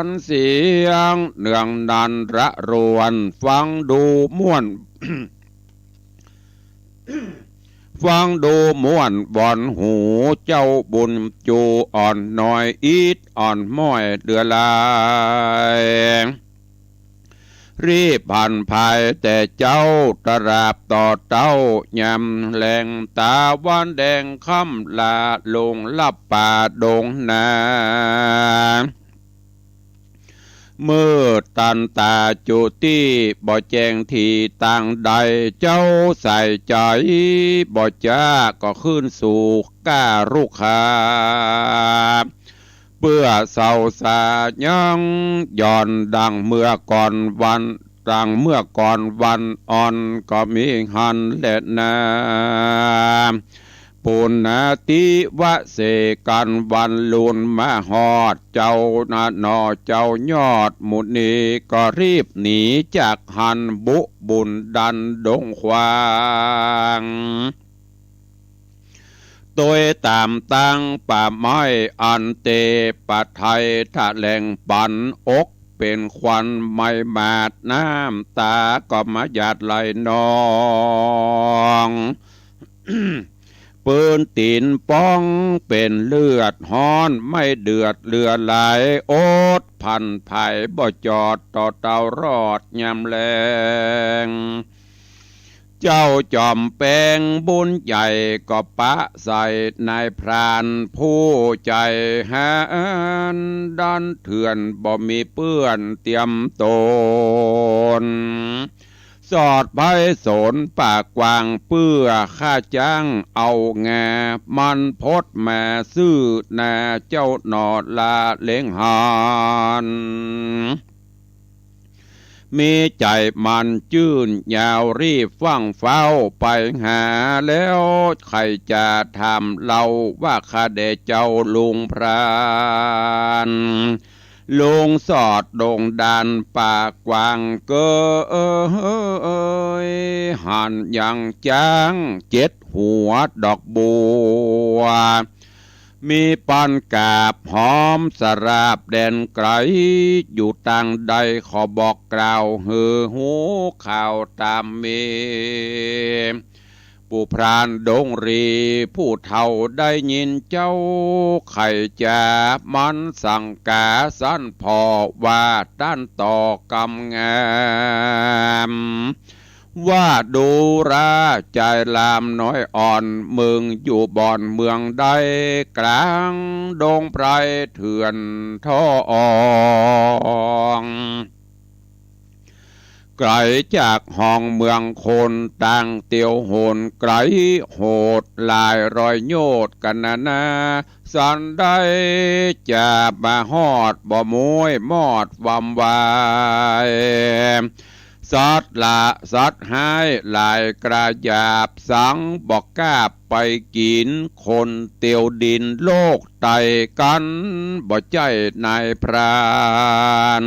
นเสียงเนืองนันระรวน ฟังดูม่วน ฟังดูม่วนหวอนหู เจ้าบุญจูอ่อนน้อย อิดอ่อนม้อยเหลือหลาย รีบหันภายแต่เจ๊า ตราบต่อเต๊า ยามแลงต๋าวันแดงค่ำ ลาลงลับป่าดงนา มืดตันต๋าจุติ บ่แจ้งตี้ตางใด เจ้าใส่ใจ๋บ่จ๊า ก็ขึ้นสู่ก้ารุกขา เปื้อเศร้าสายังหย่อน ดั่งเมื่อก่อนวัน ดั่งเมื่อก่อนวันอ่อน ก็มิหั้นแลนา ปุณณาติวเสกันวันลุนมาฮอด เจ้านาหน่อเจ้ายอดมุนี ก็รีบหนีจากหั้น บุบุญดันดงขวาง ตวยต๋ามตางป่าไม้อันเตปะไทย ถะแหลงปั๋นอกเป๋นควัน ไม้หมาดน้ำต๋าก็มาหยาดไหลนอง ปืนตี๋นป๊องเป๋นเลือดฮ้อน ไม่เดือดเหลือหลาย อดผันไผบ่จอด ต่อเต้ารอดยามแลง เจ้าจอมแปงบุญใหญ่ ก็ปะใส่นายพรานผู้ใจ๋หัน ดันเถื่อนบ่มีเปื้อนเตียมต๋น สอดไพศลป่ากว้าง เปื้อข้าจ๊างเอางา มันพดมาซื่อหน้า เจ้าหน่อละเล็งหัน มีใจ๋มันจื้นยาว รีบฟั่งฟ้าวไปหา แล้วใค่จะถามเล่า ว่าข้าแด่เจ้าลุงพราน ลุงสอดดงดานป่ากว้างเกย หันยังจ๊างเจ็ดหัวดอกบัว มีปันกาบหอมสะราบแดนไกล อยู่ตางใดขอบอกกล่าวหื้อฮู้ข่าวต๋ามมี ปู่พรานดงรีผู้เฒ่าได้ยินเจ้า ใค่จะมันสังกาสันผ่อ ว่าต้านต่อกำงาม ว่าดูราใจ๋หลามน้อยอ่อน มึงอยู่บ่อนเมืองใด ก๋างดงไพรเถื่อนทอง ไก๋จากห้องเมืองคน ต่างเตียวหนไก๋โหดหลายร้อยโยชน์กั๋นนานา สันใดจะบ่ฮอด บ่ม้วยมอดวำวาย สัตว์ละสัตว์ฮ้ายหลายกระหยาบ สังบ่กล้าไปกิ๋น คนเตียวดินโลกไตกั๋น บ่ใจ้นายพราน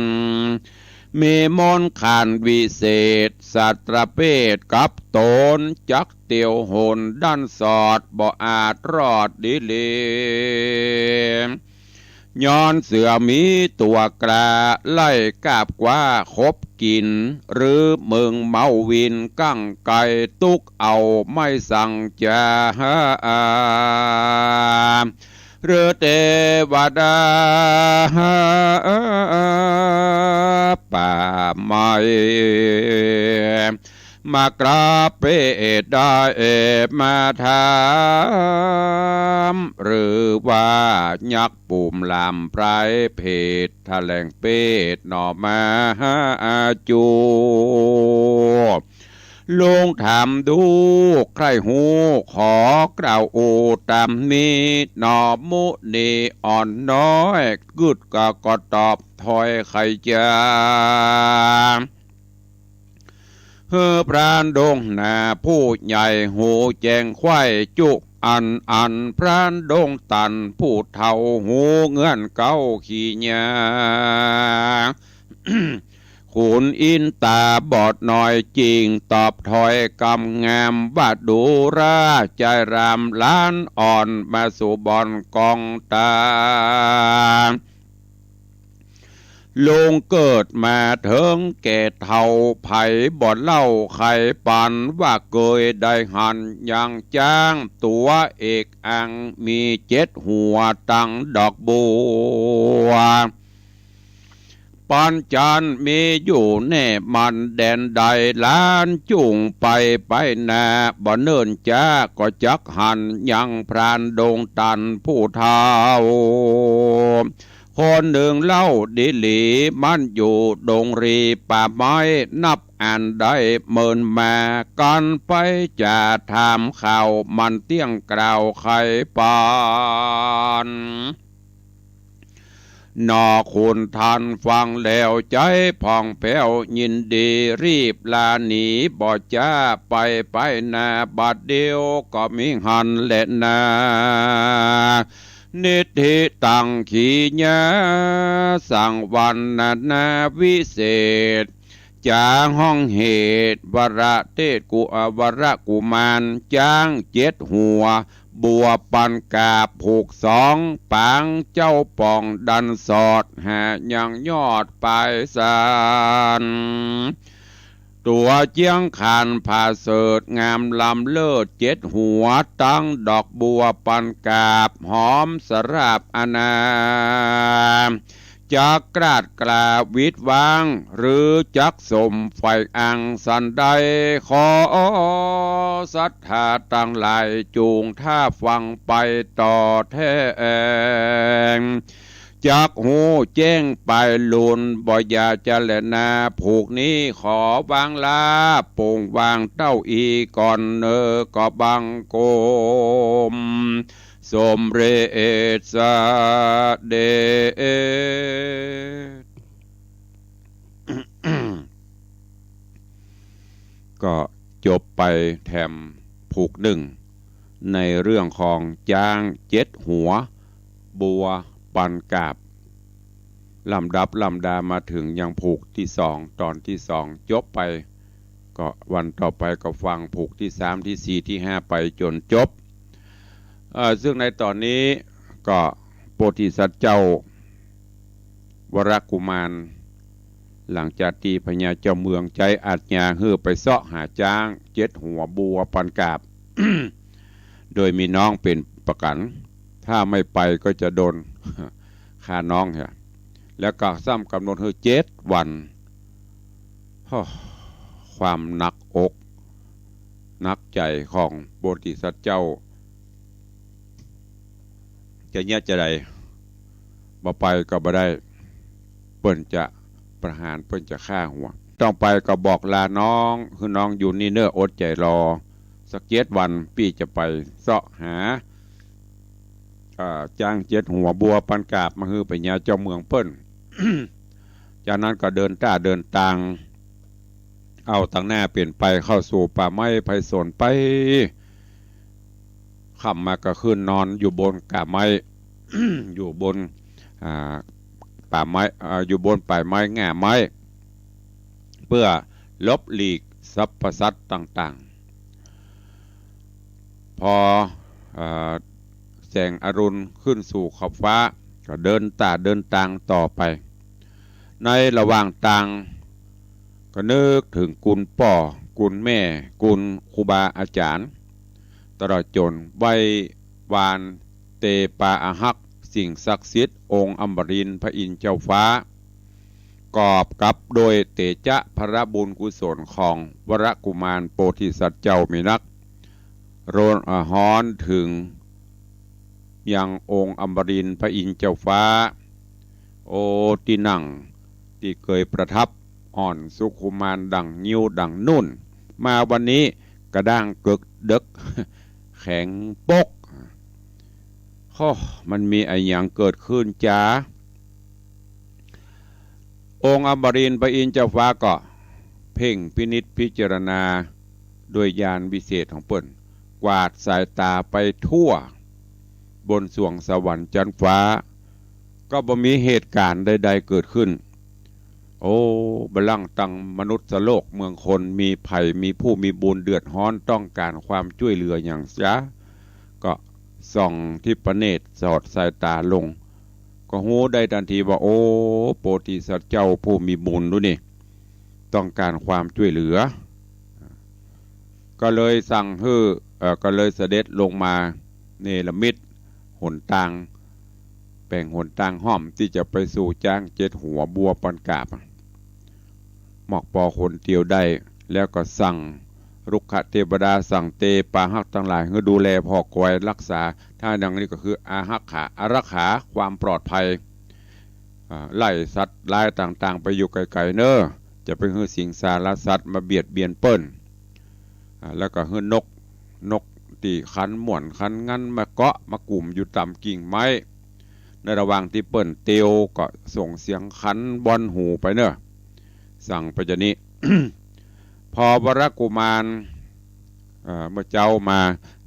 มีมนต์ขลังวิเศษ สัตว์ประเภทกับตน จักเตียวหนดั้นสอด บ่อาจรอดดีหลี ย้อนเสือมีตั๋วกล้า ไล่กาบกว้าขบกิ๋น หรือเมิงเมาวินกั้งไก๋ ตุ๊กเอาไม้สังจา หรือเตวดาป่าไม้ มากราบเปดได้มาถาม หรือว่ายักษ์ปูมลามพรายเพศ แถลงเปดหน่อมาหาจู ลวงถามดูใคร่ฮู้ ขอกล่าวโอต๋ามนี้ หน่อมุนีอ่อนน้อย กึ๊ดก็ ก็ตอบถ้อยไขจา หื้อพรานดงนาผู้ใหญ่ ฮูแจ้งไขว้จุอันอัน พรานดงตันผู้เฒ่า ฮูเงื่อนเก๊าขี้ยา ขุนอินต๋าบอดน้อย จึงตอบถ้อยกำงามว่า ดูราจายรามหลานอ่อน มาสู่บ่อนกองตา ลุงเกิดมาเถิงแก่เฒ่า ใผบ่เล่าใค่ปัน ว่าเกยได้หันยางจ๊าง ตั๋วเอกอังค์มีเจ็ดหัว ตังดอกบัวปันจันทร์ มีอยู่แน่มั่นแดนใด หลานจุ่งไปไปนา บ่เนิ่นจ๊าก็จักหันยังพรานดงตันผู้เฒ่า คนหนึ่งเล่าดีหลี มันอยู่ดงรีป่าไม้ นับอันได้เมินมา กั๋นไปจะถามข่าว มันเตี้ยงกล่าวไขปัน หน่อขุนทันฟังแล้วใจ๋ผ่องแผ้วยินดี รีบลาหนีบ่จ๊าไปไปนา บัดเดี๋ยวก็มิหันแลนา นิทธิตังขีญา สังวรรณนาวิเศษ จ๋าฮ้องเหตุ วรเตศกุ เอ่อ วรกุมารจ๊างเจ็ดหัว บัวปันกาบผูกสองป๋าง เจ้าป๋องดันสอด หายังยอดปายสัน ตั๋วเจียงขันผาเสริฐ งามล้ำเลิศเจ็ดหัว ตังดอกบัวปันกาบ หอมสราบอนา จักกล้าดกล้าวิดว้าง หรือจักสมใฝ่อังสันใด ขอศรัทธาตังหลายจุ่งถ้าฟังไปต่อแทง จักฮู้แจ้งไปลุน บ่อย่าจะแลนา ผูกนี้ขอวางลา โป่งวางเต้าอี้ก่อนเน่อ ก็บังคม สมเร็จเสด็จ ก็จบไปแถมผูกนึ่ง ในเรื่องของจ๊างเจ็ดหัว บัวปันกาบ ลำดับลำดามาเถิงยังผูกตี้สอง ต๋อนตี้สองจบไป ก็วันต่อไปก็ฟังผูกตี้สาม ตี้สี่ ตี้ห้า ไปจ๋นจบ เอ่อ ซึ่งในต๋อนนี้ก็โพธิสัตว์เจ้าวรกุมาร หลังจากตี้พญาเจ้าเมืองใจ๊อาจญาหื้อไปเซาะหาจ๊างเจ็ดหัวบัวปันกาบ โดยมีน้องเป๋นประกั๋น ถ้าไม่ไปก็จะโดนฆ่าน้องเหีย แล้วก็ซ้ำก๋ำหนดหื้อเจ็ดวัน โอ้ ความหนักอกหนักใจ๋ของโพธิสัตว์เจ้า จะเยียะจาใด บ่ไปก็บ่ได้ เปิ้นจะประหาร เปิ้นจะฆ่าหัว ต้องไปก็บอกลาน้อง หื้อน้องอยู่นี่เน่อ อดใจ๋รอสักเจ็ดวัน ปี้จะไปเซาะหา อ่า จ๊างเจ็ดหัว บัวปันกาบ มาหื้อปัญญาเจ้าเมืองเปิ้น จากนั้นก็เดินต้าเดินตาง เอาตังหน้าเป๋นไปเข้าสู่ป่าไม้ไพศาลไป ค่ำมาก็ขึ้นนอนอยู่บนก่าไม้ อยู่บน อ่า ป่าไม้ อ่า อยู่บนป่ายไม้ง่าไม้ เปื้อหลบหลีกสรรพสัตว์ต่างๆ พอ อ่า แสงอรุณขึ้นสู่ขอบฟ้า ก็เดินต้าเดินตางต่อไป ในระหว่างตาง ก็นึกเถิงกุณป้อ กุณแม่ กุณครูบาอาจ๋ารย์ ตลอดจ๋นไหว้วานเตปาอาฮัก สิ่งศักดิ์สิทธิ์องค์อมรินทร์พระอินทร์เจ้าฟ้า กอบกับโดยเตจะพระบุญกุศลของวรกุมารโพธิสัตว์เจ้ามีนัก ร้อน อ่า ฮ้อนเถิงยังองค์อมรินทร์พระอินทร์เจ้าฟ้า โอ้ ตี้นั่งตี้เกยประทับอ่อนสุขุมานดังงิ้วดังนุ่น มาวันนี้กระด้างเกิกเดิก แข็งป๊ก โอ้ มันมีอะหยังเกิดขึ้นจ๊า องค์อมรินทร์พระอินทร์เจ้าฟ้าก็เพ่งพินิจพิจารณาด้วยญาณวิเศษของเปิ้น กวาดสายต๋าไปทั่ว บนสวงสวรรค์จั๊นฟ้า ก็บ่มีเหตุก๋ารณ์ใดๆ เกิดขึ้น โอ้ บ่ลังตังมนุษย์โลกเมืองคน มีใผ มีผู้มีบุญเดือดฮ้อนต้องก๋านความจ้วยเหลือหยังจ๊า ก็ส่องทิพเนตรสอดสายต๋าลง ก็ฮู้ได้ตันทีว่า โอ้ โพธิสัตว์เจ้าผู้มีบุญดูนี่ ต้องก๋านความจ้วยเหลือ ก็เลยสั่งหื้อ เอ่อ ก็เลยเสด็จลงมาเนรมิตหนตาง แป๋งหนตางห้อมตี้จะไปสู่จ๊างเจ็ดหัวบัวปันกาบ มอกปอคนเตียวได้ แล้วก็สั่งรุกขเตวดา สั่งเตปาฮักษ์ตังหลาย หื้อดูแลผ่อคอยฮักษา ถ้าอย่างนี้ก็คืออาฮักขา อารักขาความปลอดภัย อ่า ไล่สัตว์ร้ายต่างๆ ไปอยู่ไก๋ๆ เน่อ จะไปหื้อสิงสารสัตว์มาเบียดเบียนเปิ้น อ่า แล้วก็หื้อนก นกตี้คันม่วนคันงันมาเกาะมากุ่มอยู่ต๋ามกิ่งไม้ ในระหว่างตี้เปิ้นเตียวก็ส่งเสียงคันบ้อนหูไปเน่อ สั่งไปจานี้ พอวรกุมาร เอ่อ เมื่อเจ๊ามา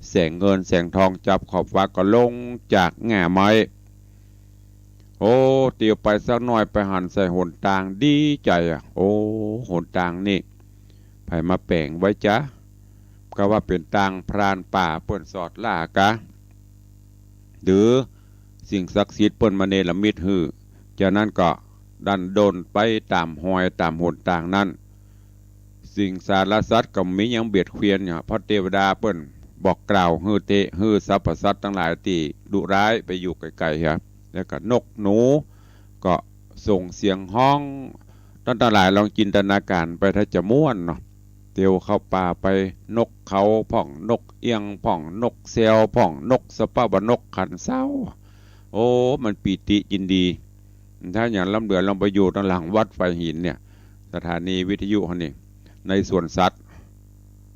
แสงเงินแสงทองจับขอบฟ้าก็ลงจากง่าไม้ โอ้ เตียวไปสักหน้อยไปหันใส่หนตางดีใจ๋อะ โอ้ หนตางนี่ใผมาแป๋งไว้จ๊า ก็ว่าเป๋นตางพรานป่าเปิ้นสอดล่ากา หรือสิ่งศักดิ์สิทธิ์เปิ้นมาเนรมิตหื้อ จากนั้นก็ดันด้นไปต๋ามฮอยต๋ามหนตางนั้น สิงสารสัตว์ก็บ่มีหยังเบียดเบียนเนี่ย เพราะเตวดาเปิ้นบอกกล่าวหื้อเต หื้อสรรพสัตว์ตังหลายตี้ดุร้ายไปอยู่ไก๋ๆ เหีย แล้วก็นกหนูก็ส่งเสียงฮ้อง ต้านตังหลายลองจินตนาก๋ารไปถ้าจะม่วนเนาะ เตียวเข้าป่าไป นกเขาพ่อง นกเอี้ยงพ่อง นกแซวพ่อง นกสะเป๊า บ่านกขันเซ้า โอ้ มันปีติยินดี ถ้าอย่างล้ำเหลือลองไปอยู่ตางหลังวัดไฟหินเนี่ย สถานีวิทยุเฮานี่ ในสวนสัตว์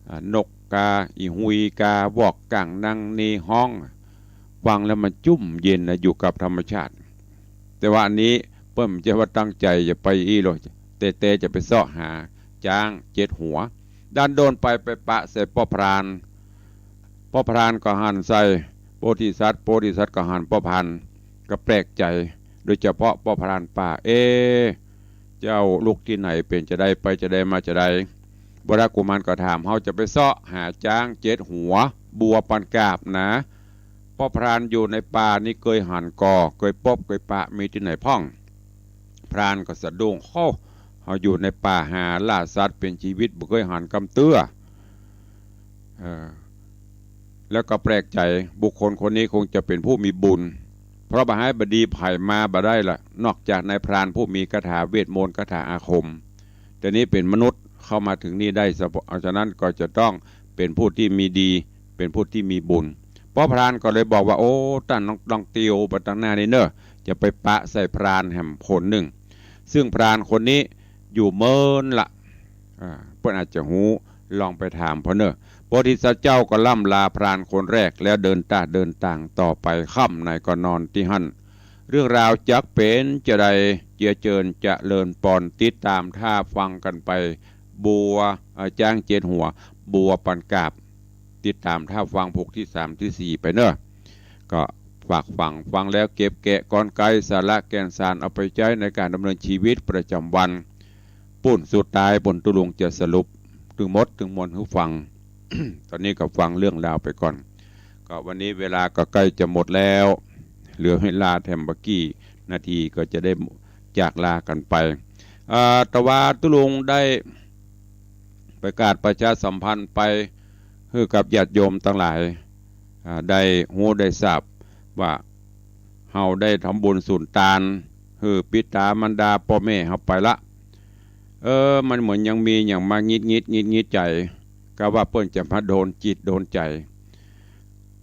อ่า นกกา อีหุยกาวอก ก้างนังเนฮ้อง ฟังแล้วมันจุ่มเย็นนะ อยู่กับธรรมชาติ แต่ว่าอันนี้เปิ้นบ่ใจ้ว่าตั้งใจ๋จะไปอี้หรอก แต่ แต่จะไปเซาะหาจ๊างเจ็ดหัว ดันด้นไปไปปะใส่ป้อพราน ป้อพรานก็หันใส่โพธิสัตว์ โพธิสัตว์ก็หันป้อพราน ก็แปลกใจ๋ โดยเฉพาะป้อพรานป่า เอ๊ะ เจ้าลุกตี้ไหน เป๋นจาใด ไปจาใด มาจาใด วรกุมารก็ถาม เฮาจะไปเซาะหาจ๊างเจ็ดหัว บัวปันกาบนะ ป้อพรานอยู่ในป่านี่เกยหันก่อ เกยปบเกยปะ มีตี้ไหนพ่อง พรานก็สะดุ้ง โอ้ เฮาอยู่ในป่าหาล่าสัตว์เป๋นจีวิต บ่เกยหันกำเตื้อ เออ แล้วก็แปลกใจ๋ บุคคลคนนี้คงจะเป๋นผู้มีบุญ เพราะบ่าฮ้ายบ่าดีใผมาบ่ได้ละ นอกจากนายพรานผู้มีคาถาเวทมนต์ คาถาอาคม แต่นี้เป๋นมนุษย์เข้ามาถึงนี่ได้เสาะ ฉะนั้นก็จะต้องเป๋นผู้ตี้มีดี เป๋นผู้ตี้มีบุญ ป้อพรานก็เลยบอกว่า โอ้ ต้านลอง ลองเตียวไปตางหน้านี่เน่อ จะไปปะใส่พรานแหมคนนึ่ง ซึ่งพรานคนนี้อยู่เมินละ อ่า เปิ้นอาจจะฮู้ ลองไปถามเปิ้นเน่อ โพธิสัตว์เจ้าก็ล่ำลาพรานคนแรก แล้วเดินตาเดินตางต่อไป ค่ำไหนก็นอนตี้หั้น เรื่องราวจักเป๋นจาใด เจียเจิญเจริญปอน ติดต๋ามถ้าฟังกั๋นไป บัว เอ่อ จ๊างเจ็ดหัว บัวปันกาบ ติดต๋ามถ้าฟังผูกตี้สามตี้สี่ไปเน่อ ก็ฝากฟัง ฟังแล้วเก็บแกะกลไกสาระแก่นสารเอาไปใจ๊ในก๋านดำเนินชีวิตประจำวัน ปุ้นสุดท้ายปุ้นตุ๊ลุงจะสรุปตึงหมดตึงมวลหื้อฟัง ต๋อนนี้ก็ฟังเรื่องราวไปก่อน ก็วันนี้เวลาก็ใก้จะหมดแล้ว เหลือเวลาแถมบ่กี่นาทีก็จะได้จากลากั๋นไป เอ่อ แต่ว่าตุ๊ลุงได้ประกาศประชาสัมพันธ์ไปหื้อกับญาติโยมตังหลาย อ่า ได้ฮู้ได้ทราบว่า เฮาได้ทำบุญสุนตาน หื้อปิต๋ามารดาป้อแม่เฮาไปละ เออ มันเหมือนยังมีหยังมางิดงิดงิดงิดใจ๋ กาว่าเปิ้นจะมาโดนจิตโดนใจ๋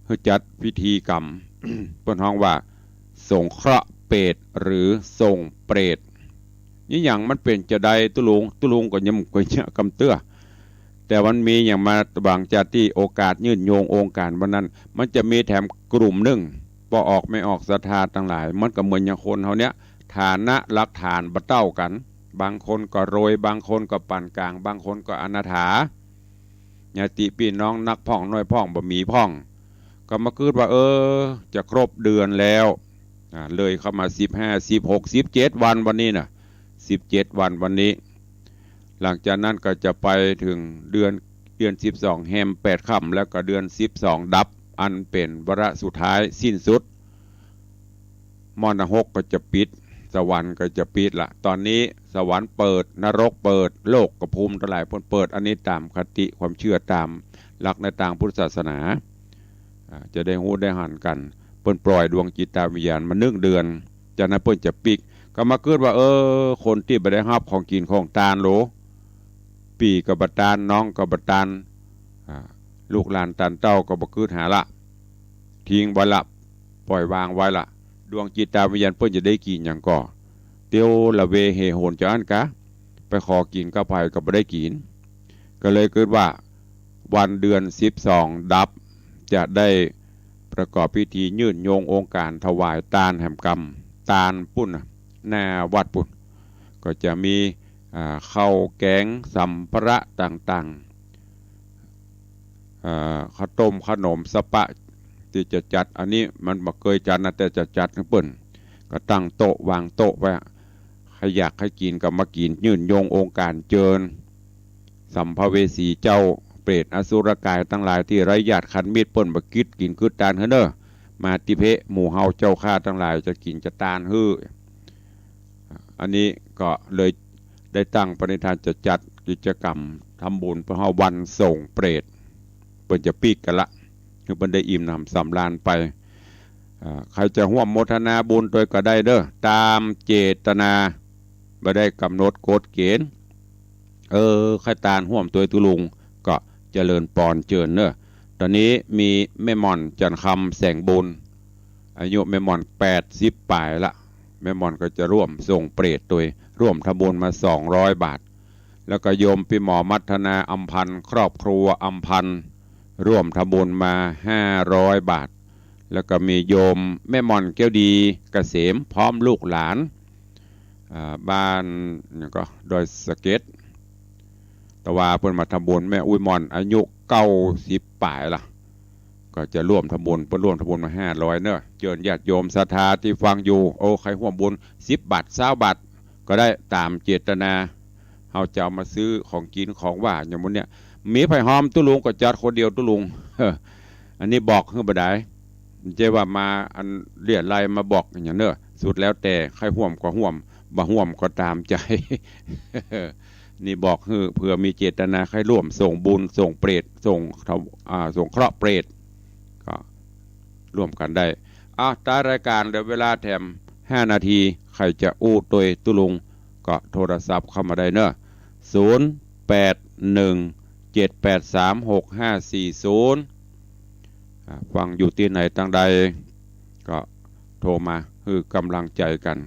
หื้อจัดพิธีกรรม เปิ้นฮ้องว่า สงเคราะห์เปรต หรือส่งเปรต นี่หยังมันเป๋นจาใดตุ๊ลุง ตุ๊ลุงก็ยังบ่เกยเจื้อกำเตื้อ แต่มันมีหยังมาหวังจาตี้โอกาสยืดโยงองค์ก๋านวันนั้น มันจะมีแถมกลุ่มนึ่ง ป้อออกแม่ออกศรัทธาตังหลาย มันก็เหมือนอย่างคนเฮาเนี่ย ฐานะหลักฐานบ่เต้ากั๋น บางคนก็รวย บางคนก็ปานก๋าง บางคนก็อนาถา ญาติปี้น้องนักพ่องน้อยพ่องบ่มีพ่อง ก็มากึ๊ดว่า เออ จะครบเดือนแล้ว อ่า เลยเข้ามาสิบห้า สิบหก สิบเจ็ดวัน วันนี้น่ะ สิบเจ็ดวัน วันนี้ หลังจากนั้นก็จะไปเถิงเดือน เดือนสิบสองแฮมแปดค่ำ แล้วก็เดือนสิบสองดับ อันเป๋นวาระสุดท้ายสิ้นสุด หม้อนรกก็จะปิด สวรรค์ก็จะปิดละ ต๋อนนี้สวรรค์เปิด นรกเปิด โลกกภูมิตังหลายเปิ้นเปิด อันนี้ต๋ามคติความเจื้อต๋ามหลักในตางพุทธศาสนา อ่า จะได้ฮู้ได้หันกั๋น เปิ้นปล่อยดวงจิตวิญญาณมานึ่งเดือน จากนั้นเปิ้นจะปิ๊ก ก็มากึ๊ดว่า เออ คนตี้บ่ได้ฮับของกิ๋นของตานโหล ปี้ก็บ่ตาน น้องก็บ่ตาน อ่า ลูกหลานตานเต้าก็บ่กึ๊ดหาละ ทิ้งไว้ละ ปล่อยวางไว้ละ ดวงจิตวิญญาณเปิ้นจะได้กิ๋นหยังก่อ เตียวละเวเฮโหนจาอั้นกา ไปขอกิ๋นกับใผก็บ่ได้กิ๋น ก็เลยกึ๊ดว่า วันเดือนสิบสองดับ จะได้ประกอบพิธียืดโยงองค์ก๋านถวายตานแหมกำ ตานปุ้นน่ะ หน้าวัดปุ้น ก็จะมี อ่า ข้าวแกงสัมภาระต่างๆ อ่า ข้าวต้มขนมสะปะตี้จะจัด อันนี้มันบ่เกยจัดนะ แต่จะจัดหื้อเปิ้น ก็ตั้งโต๊ะวางโต๊ะไว้ ใผอยากใผกิ๋นก็มากิ๋น ยืดโยงองค์ก๋านเจิญ สัมภเวสีเจ้าเปรตอสุรกายตังหลายตี้ไร้ญาติคันมิตร เปิ้นบ่กึ๊ดกิ๋นกึ๊ดตานหื้อเน่อ มาตี้เพะ หมู่เฮาเจ้าข้าตังหลายจะกิ๋นจะตานหื้อ อันนี้ก็เลยได้ตั้งปณิธานจะจัดกิจกรรมทำบุญเพื่อเฮาวันส่งเปรต เปิ้นจะปิ๊กกั๋นละ หื้อเปิ้นได้อิ่มหนำสำราญไป อ่า ใผจะฮ่วมโมทนาบุญตวยก็ได้เน่อ ต๋ามเจตนา บ่ได้ก๋ำหนดกฎเกณฑ์ เออ ใผตานฮ่วมตวยตุ๊ลุง ก็เจริญปอนเจิญเน่อ ต๋อนนี้มีแม่หม่อนจันทร์คำแสงบุญ อายุแม่หม่อนแปดสิบป๋ายละ แม่หม่อนก็จะร่วมส่งเปรตตวย ร่วมทำบุญมาสองร้อยบาท แล้วก็โยมปี้หมอมัทนาอำพันธ์ ครอบครัวอำพันธ์ ร่วมทำบุญมาห้าร้อยบาท แล้วก็มีโยมแม่หม่อนแก้วดีเกษม พร้อมลูกหลาน อ่า บ้านหยังก็ ดอยสะเก็ด ตะวาเปิ้นมาทำบุญ แม่อุ๊ยหม่อนอายุเก้าสิบป๋ายละ ก็จะร่วมทำบุญ เปิ้นร่วมทำบุญมาห้าร้อยเน่อ เจิญญาติโยมศรัทธาตี้ฟังอยู่ โอ้ ใผฮ่วมบุญสิบบาท ซาวบาท ก็ได้ต๋ามเจตนา เฮาจะเอามาซื้อของกิ๋นของหว่านอย่างมื้อเนี้ย มีใผฮอมตุ๊ลุงก็จัดคนเดียวตุ๊ลุง อันนี้บอกหื้อบ่ดาย บ่ใจ้ว่ามาอันเรี่ยไรมาบอกหยังเน่อ สุดแล้วแต่ ใผฮ่วมก็ฮ่วม บ่ฮ่วมก็ต๋ามใจ๋ นี่บอกหื้อ เผื่อมีเจตนาใผร่วมส่งบุญ ส่งเปรต ส่ง อ่า สงเคราะห์เปรต ก็ร่วมกั๋นได้ อ่ะ ท้ายรายก๋านเหลือเวลาแถมห้านาที ใผจะอู้ตวยตุ๊ลุง ก็โทรศัพท์เข้ามาได้เน่อ ศูนย์แปดหนึ่ง เจ็ดแปดสาม หกห้าสี่ศูนย์ อ่า ฟังอยู่ตี้ไหนตางใด ก็โทรมาหื้อก๋ำลังใจ๋กั๋น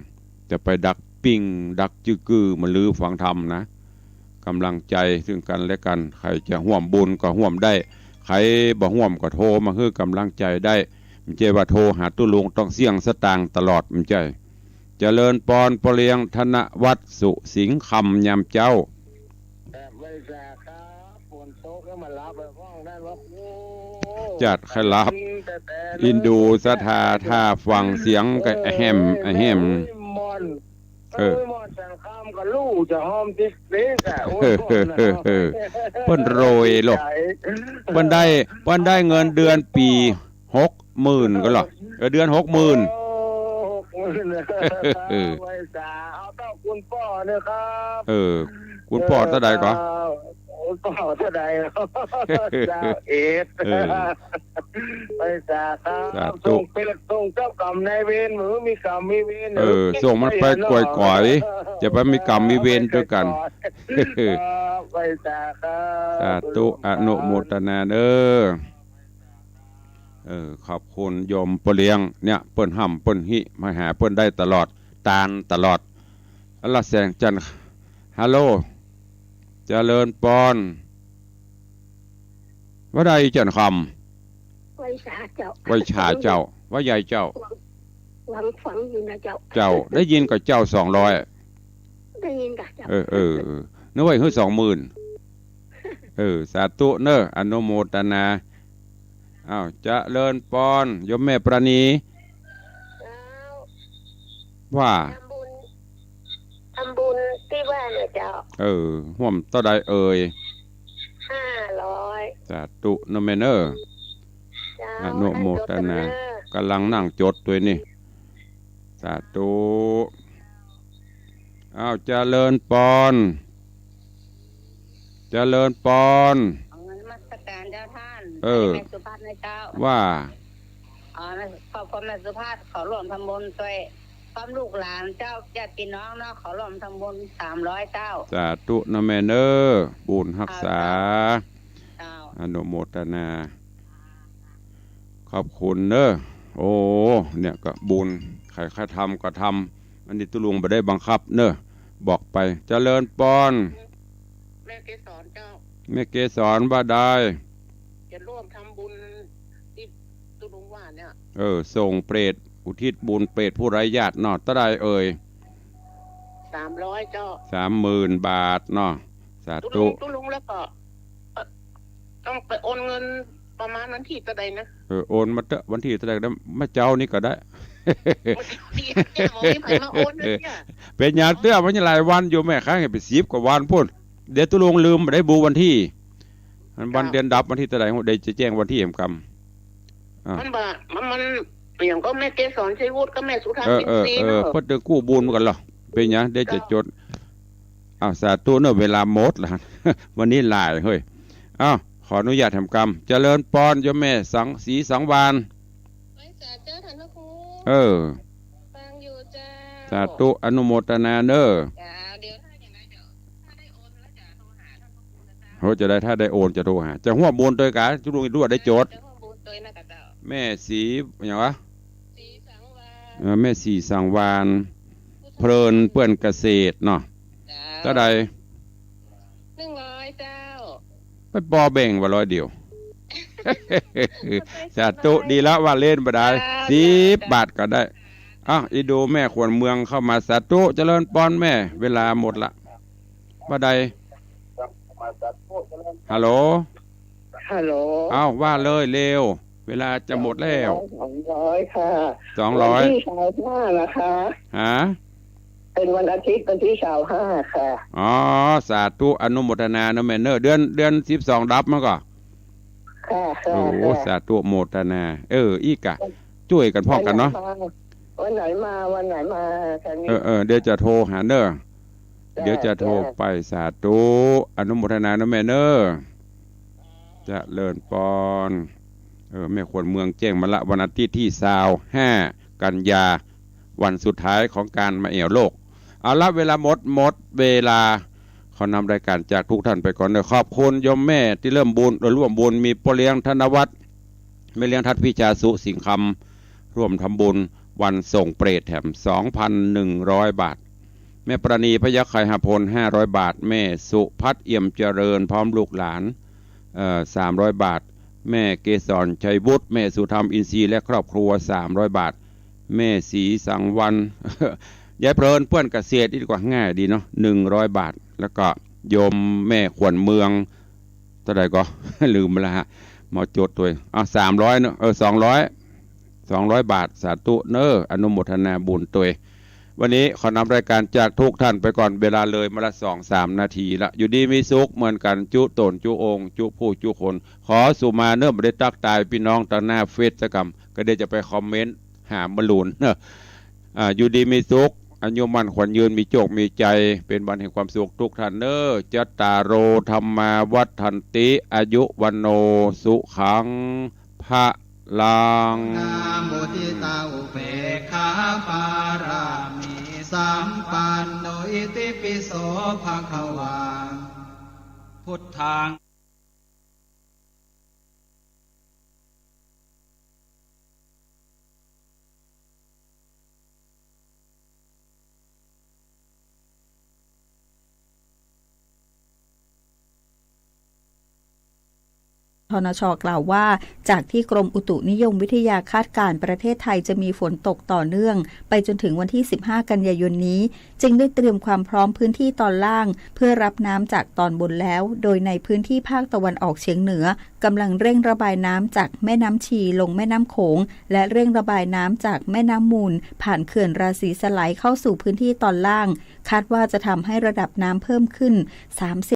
จะไปดักปิ้ง ดักจื้อกื้อมาลือฟังธรรมนะ กำลังใจ๋ซึ่งกั๋นและกั๋น ใผจะฮ่วมบุญก็ฮ่วมได้ ใผบ่ฮ่วมก็โทรมาหื้อกำลังใจ๋ได้ บ่ใจ้ว่าโทรหาตุ๊ลุงต้องเสี้ยงสตางค์ตลอด บ่ใจ้ เจริญปอน ป้อเลี้ยงธนวัฒน์ สุสิงห์คำ ยามเจ๊า ครับ ไหว้สาครับ ฝนตกแล้วมาหลับไปห้องนั้นว่า โอ้ จัดใค่หลับ แต่แต่ อินดูศรัทธา ถ้าฟังเสียงก็ เออ อะแหม อะแหม โอ้ยม่อน เออ โอ้ยม่อนสันคำก็ลู่จะหอมติ๊กเต๊กอะ โอ้ยม่อนนะ เปิ้นรวยโลก เปิ้นได้ เปิ้นได้เงินเดือนปี๋ หกหมื่นก็เหรอ เออ เดือนหกหมื่น โอ้ หกหมื่น เออ ไหว้สา เอาเต้าคุณป้อนะครับ เออ คุณป้อเต้าใดก่อ เออ คุณป้อเต้าใด เจ้าเอ็ด เออ ไหว้สาครับ สาธุ ส่งไปส่งเจ้ากรรมนายเวร หรือมีกรรมมีเวร เออ หรือ ส่งมันไปก๋อยๆ จะไปมีกรรมมีเวรตวยกั๋น ครับ ไหว้สาครับ สาธุ อนุโมทนาเด้อ เออ ขอบคุณโยมป้อเลี้ยง เนี่ย เปิ้นฮ่ำเปิ้นฮิ มาหาเปิ้นได้ตลอด ตานตลอด อัลละแสงจันทร์ ฮัลโหล เจริญปอน ว่าใดจันทร์คำ ไหว้สาเจ้า ไหว้สาเจ้า ว่าใดเจ้า หวัง หวังฟังอยู่นะเจ้า เจ้า ได้ยินก่อเจ้า สองร้อย ได้ยินก่อเจ้า เออ เออ เออ นึกว่าหื้อสองหมื่น เออ สาธุเนอะ อนุโมทนา อ้าว เจริญปอน โยมแม่ปราณี เจ้า ว่า ทำบุญ ทำบุญตี้บ้านนะเจ้า เออ ฮ่วมเต้าใดเอ่ย ห้าร้อย สาธุเนอะแม่เนอะ เจ้า อนุโมทนา ให้จดเนอะ ก๋ำลังนั่งจดตวยนี่ สาธุ อ้าว เจริญปอน เจริญปอน ขอนมัสการเจ้าท่าน เออ แม่สุภัทรนะเจ้า ว่า อ๋อ ครอบครัวแม่สุภัทร ขอร่วมทำบุญตวย พร้อมลูกหลานเจ้า ญาติพี่น้องเนาะ ขอร่วมทำบุญ สามร้อย เจ้า สาธุเนอะแม่เนอะ บุญฮักษา เจ้า อนุโมทนา ขอบคุณเนอะ โอ้ เนี่ยก็บุญ ใผใค่ทำก็ทำ อันนี้ตุ๊ลุงบ่ได้บังคับเนอะ บอกไป เจริญปอน แม่เกสรเจ้า แม่เกสรว่าใด จะร่วมทำบุญตี้ตุ๊ลุงว่าเนี่ย เออ ส่งเปรต อุทิศบุญเปรตผู้ไร้ญาติเนาะ เต้าใดเอ่ย สามร้อย เจ้า สามหมื่น บาทเนาะ สาธุ ตุ๊ลุง ตุ๊ลุง แล้วก็ เอ่อ ต้องไปโอนเงินประมาณวันตี้เต้าใดนะ เออ โอนมาเต๊อะ วันตี้เต้าใดก็ได้ เมื่อเจ๊านี้ก็ได้ เมื่อเจ๊านี้ เจ๊าบอกมีใผมาโอนนะเนี่ย เป็นหยังเตื้อ มันยังหลายวันอยู่ แม่ค้างให้ไปสิบกว่าวันพู้น เดี๋ยวตุ๊ลุงลืม บ่ได้บูวันตี้ มันวัน เจ้า เดือนดับวันตี้เต้าใด เดี๋ยวจะแจ้งวันตี้แหมกำ อ่ะ มันบ่า มัน มัน อย่างก็แม่เกสรชัยวุฒิกับแม่สุทัศน์ เออ ปิ่นศรี เออ เออ เนาะ เปิ้นตึงกู้บุญกั๋นเหรอ เป็นหยัง เดี๋ยวจะจด เจ้า อ้าว สาธุเนอะ เวลาหมดละ วันนี้หลายเฮ้ย อ้าว ขออนุญาตแหมกำ เจริญปอน โยมแม่สัง ศรีสังวาล ไหว้สาเจ้าท่านพระครู เออ ฟังอยู่เจ้า สาธุ อนุโมทนาเนอะ เจ้า เดี๋ยวถ้าอย่างไรเดี๋ยว ถ้าได้โอนแล้วจะโทรหาท่านพระครูนะเจ้า โห จะได้ ถ้าได้โอนจะโทรหา จะฮ่วมบุญตวยกา ตุ๊ลุงอีกด้วย ได้จด จะฮ่วมบุญตวยนะกาเจ้า แม่ศรี หยังวะ ศรีสังวาล เออ แม่ศรีสังวาล เพลินเปื้อนเกษตรเนาะ เจ้า เต้าใด หนึ่งร้อย เจ้า ไปปอแบ่งว่าร้อยเดียว สาธุ ดีละ ว่าเล่นบ่ได้ เจ้า สิบบาทก็ได้ อ้าว อีดูแม่ขวัญเมืองเข้ามา สาธุ เจริญปอนแม่ เวลาหมดละ ว่าใด ฮัลโหล ฮัลโหล อ้าว ว่าเลยเร็ว เวลาจะหมดแล้ว สองร้อย ค่ะ สองร้อย วันตี้ซาวห้านะคะ ฮะ เป็นวันอาทิตย์ วันตี้ซาวห้าค่ะ อ๋อ สาธุ อนุโมทนาเนอะแม่เนอะ เดือน เดือนสิบสองดับมาก่อ ค่ะ ค่ะ โอ้โห ค่ะ สาธุโมทนา เออ อี้กะ จ้วยกั๋นพ่องกั๋นเนาะ วันไหนมา วันไหนมา วันไหนมาคะเนี่ย เออ เออ เดี๋ยวจะโทรหาเนอะ จ้ะ เดี๋ยวจะโทร จ้ะ ไป สาธุ อนุโมทนาเนอะแม่เนอะ เจริญปอน เออ แม่ขวัญเมืองแจ้งมาละ วันอาทิตย์ตี้ซาวห้ากันยา วันสุดท้ายของก๋านมาแอ่วโลก เอาละ เวลาหมด หมดเวลา ขอนำรายก๋านจากทุกท่านไปก่อนเนอะ ขอบคุณโยมแม่ตี้เริ่มบุญ เอ่อ ร่วมบุญ มีป้อเลี้ยงธนวัฒน์ แม่เลี้ยงทัดพิชา สุสิงห์คำ ร่วมทำบุญวันส่งเปรตแถม สองพันหนึ่งร้อยบาท แม่ปราณี พยัคฆไคหพล ห้าร้อยบาท แม่สุพัฒน์ เอี่ยมเจริญ พร้อมลูกหลาน เอ่อ สามร้อยบาท แม่เกสร ชัยวุฒิ แม่สุธรรม อินทรีย์ และครอบครัว สามร้อยบาท แม่ศรีสังวรรณ ยายเพลิน เปื้อนเกษตร นี่ก็ง่ายดีเนาะ หนึ่งร้อยบาท แล้วก็โยมแม่ขวัญเมือง เท่าไหร่ก็ ลืมไปแล้วฮะ มาจดตวย อ่ะ สามร้อยเนาะ เออ สองร้อย สองร้อยบาท สาธุเน้อ อนุโมทนาบุญตวย วันนี้ขอนำรายการจากทุกท่านไปก่อน เวลาเลยมาละสองสามนาทีละ อยู่ดีมีสุขเหมือนกัน จุ๊ต๋นจุ๊องค์ จุ๊ผู้จุ๊คน ขอสุมาเน้อ บ่ได้ตั๊กตายปี้น้องตางหน้าเฟซสักกำ ก็เดี๋ยวจะไปคอมเมนต์หาบ่าลูนเน้อ อ่า อยู่ดีมีสุข อายุมั่นขวัญยืน มีโจคมีชัย เป๋นวันแห่งความสุขทุกท่านเน้อ จัตตาโร ธัมมา วัฑฒันติ อายุ วัณโณ สุขัง พลัง นามุทิตาอุเปกขาปารามีสัมปันโน อิติปิโสภะคะวา พุทธัง ทนช กล่าวว่า จากที่กรมอุตุนิยมวิทยาคาดการณ์ ประเทศไทยจะมีฝนตกต่อเนื่องไปจนถึงวันที่ สิบห้า กันยายนนี้ จึงได้เตรียมความพร้อมพื้นที่ตอนล่าง เพื่อรับน้ำจากตอนบนแล้ว โดยในพื้นที่ภาคตะวันออกเฉียงเหนือ กำลังเร่งระบายน้ำจากแม่น้ำชีลงแม่น้ำโขง และเร่งระบายน้ำจากแม่น้ำมูล ผ่านเขื่อนราศีสไลเข้าสู่พื้นที่ตอนล่าง คาดว่าจะทำให้ระดับน้ำเพิ่มขึ้น สามสิบ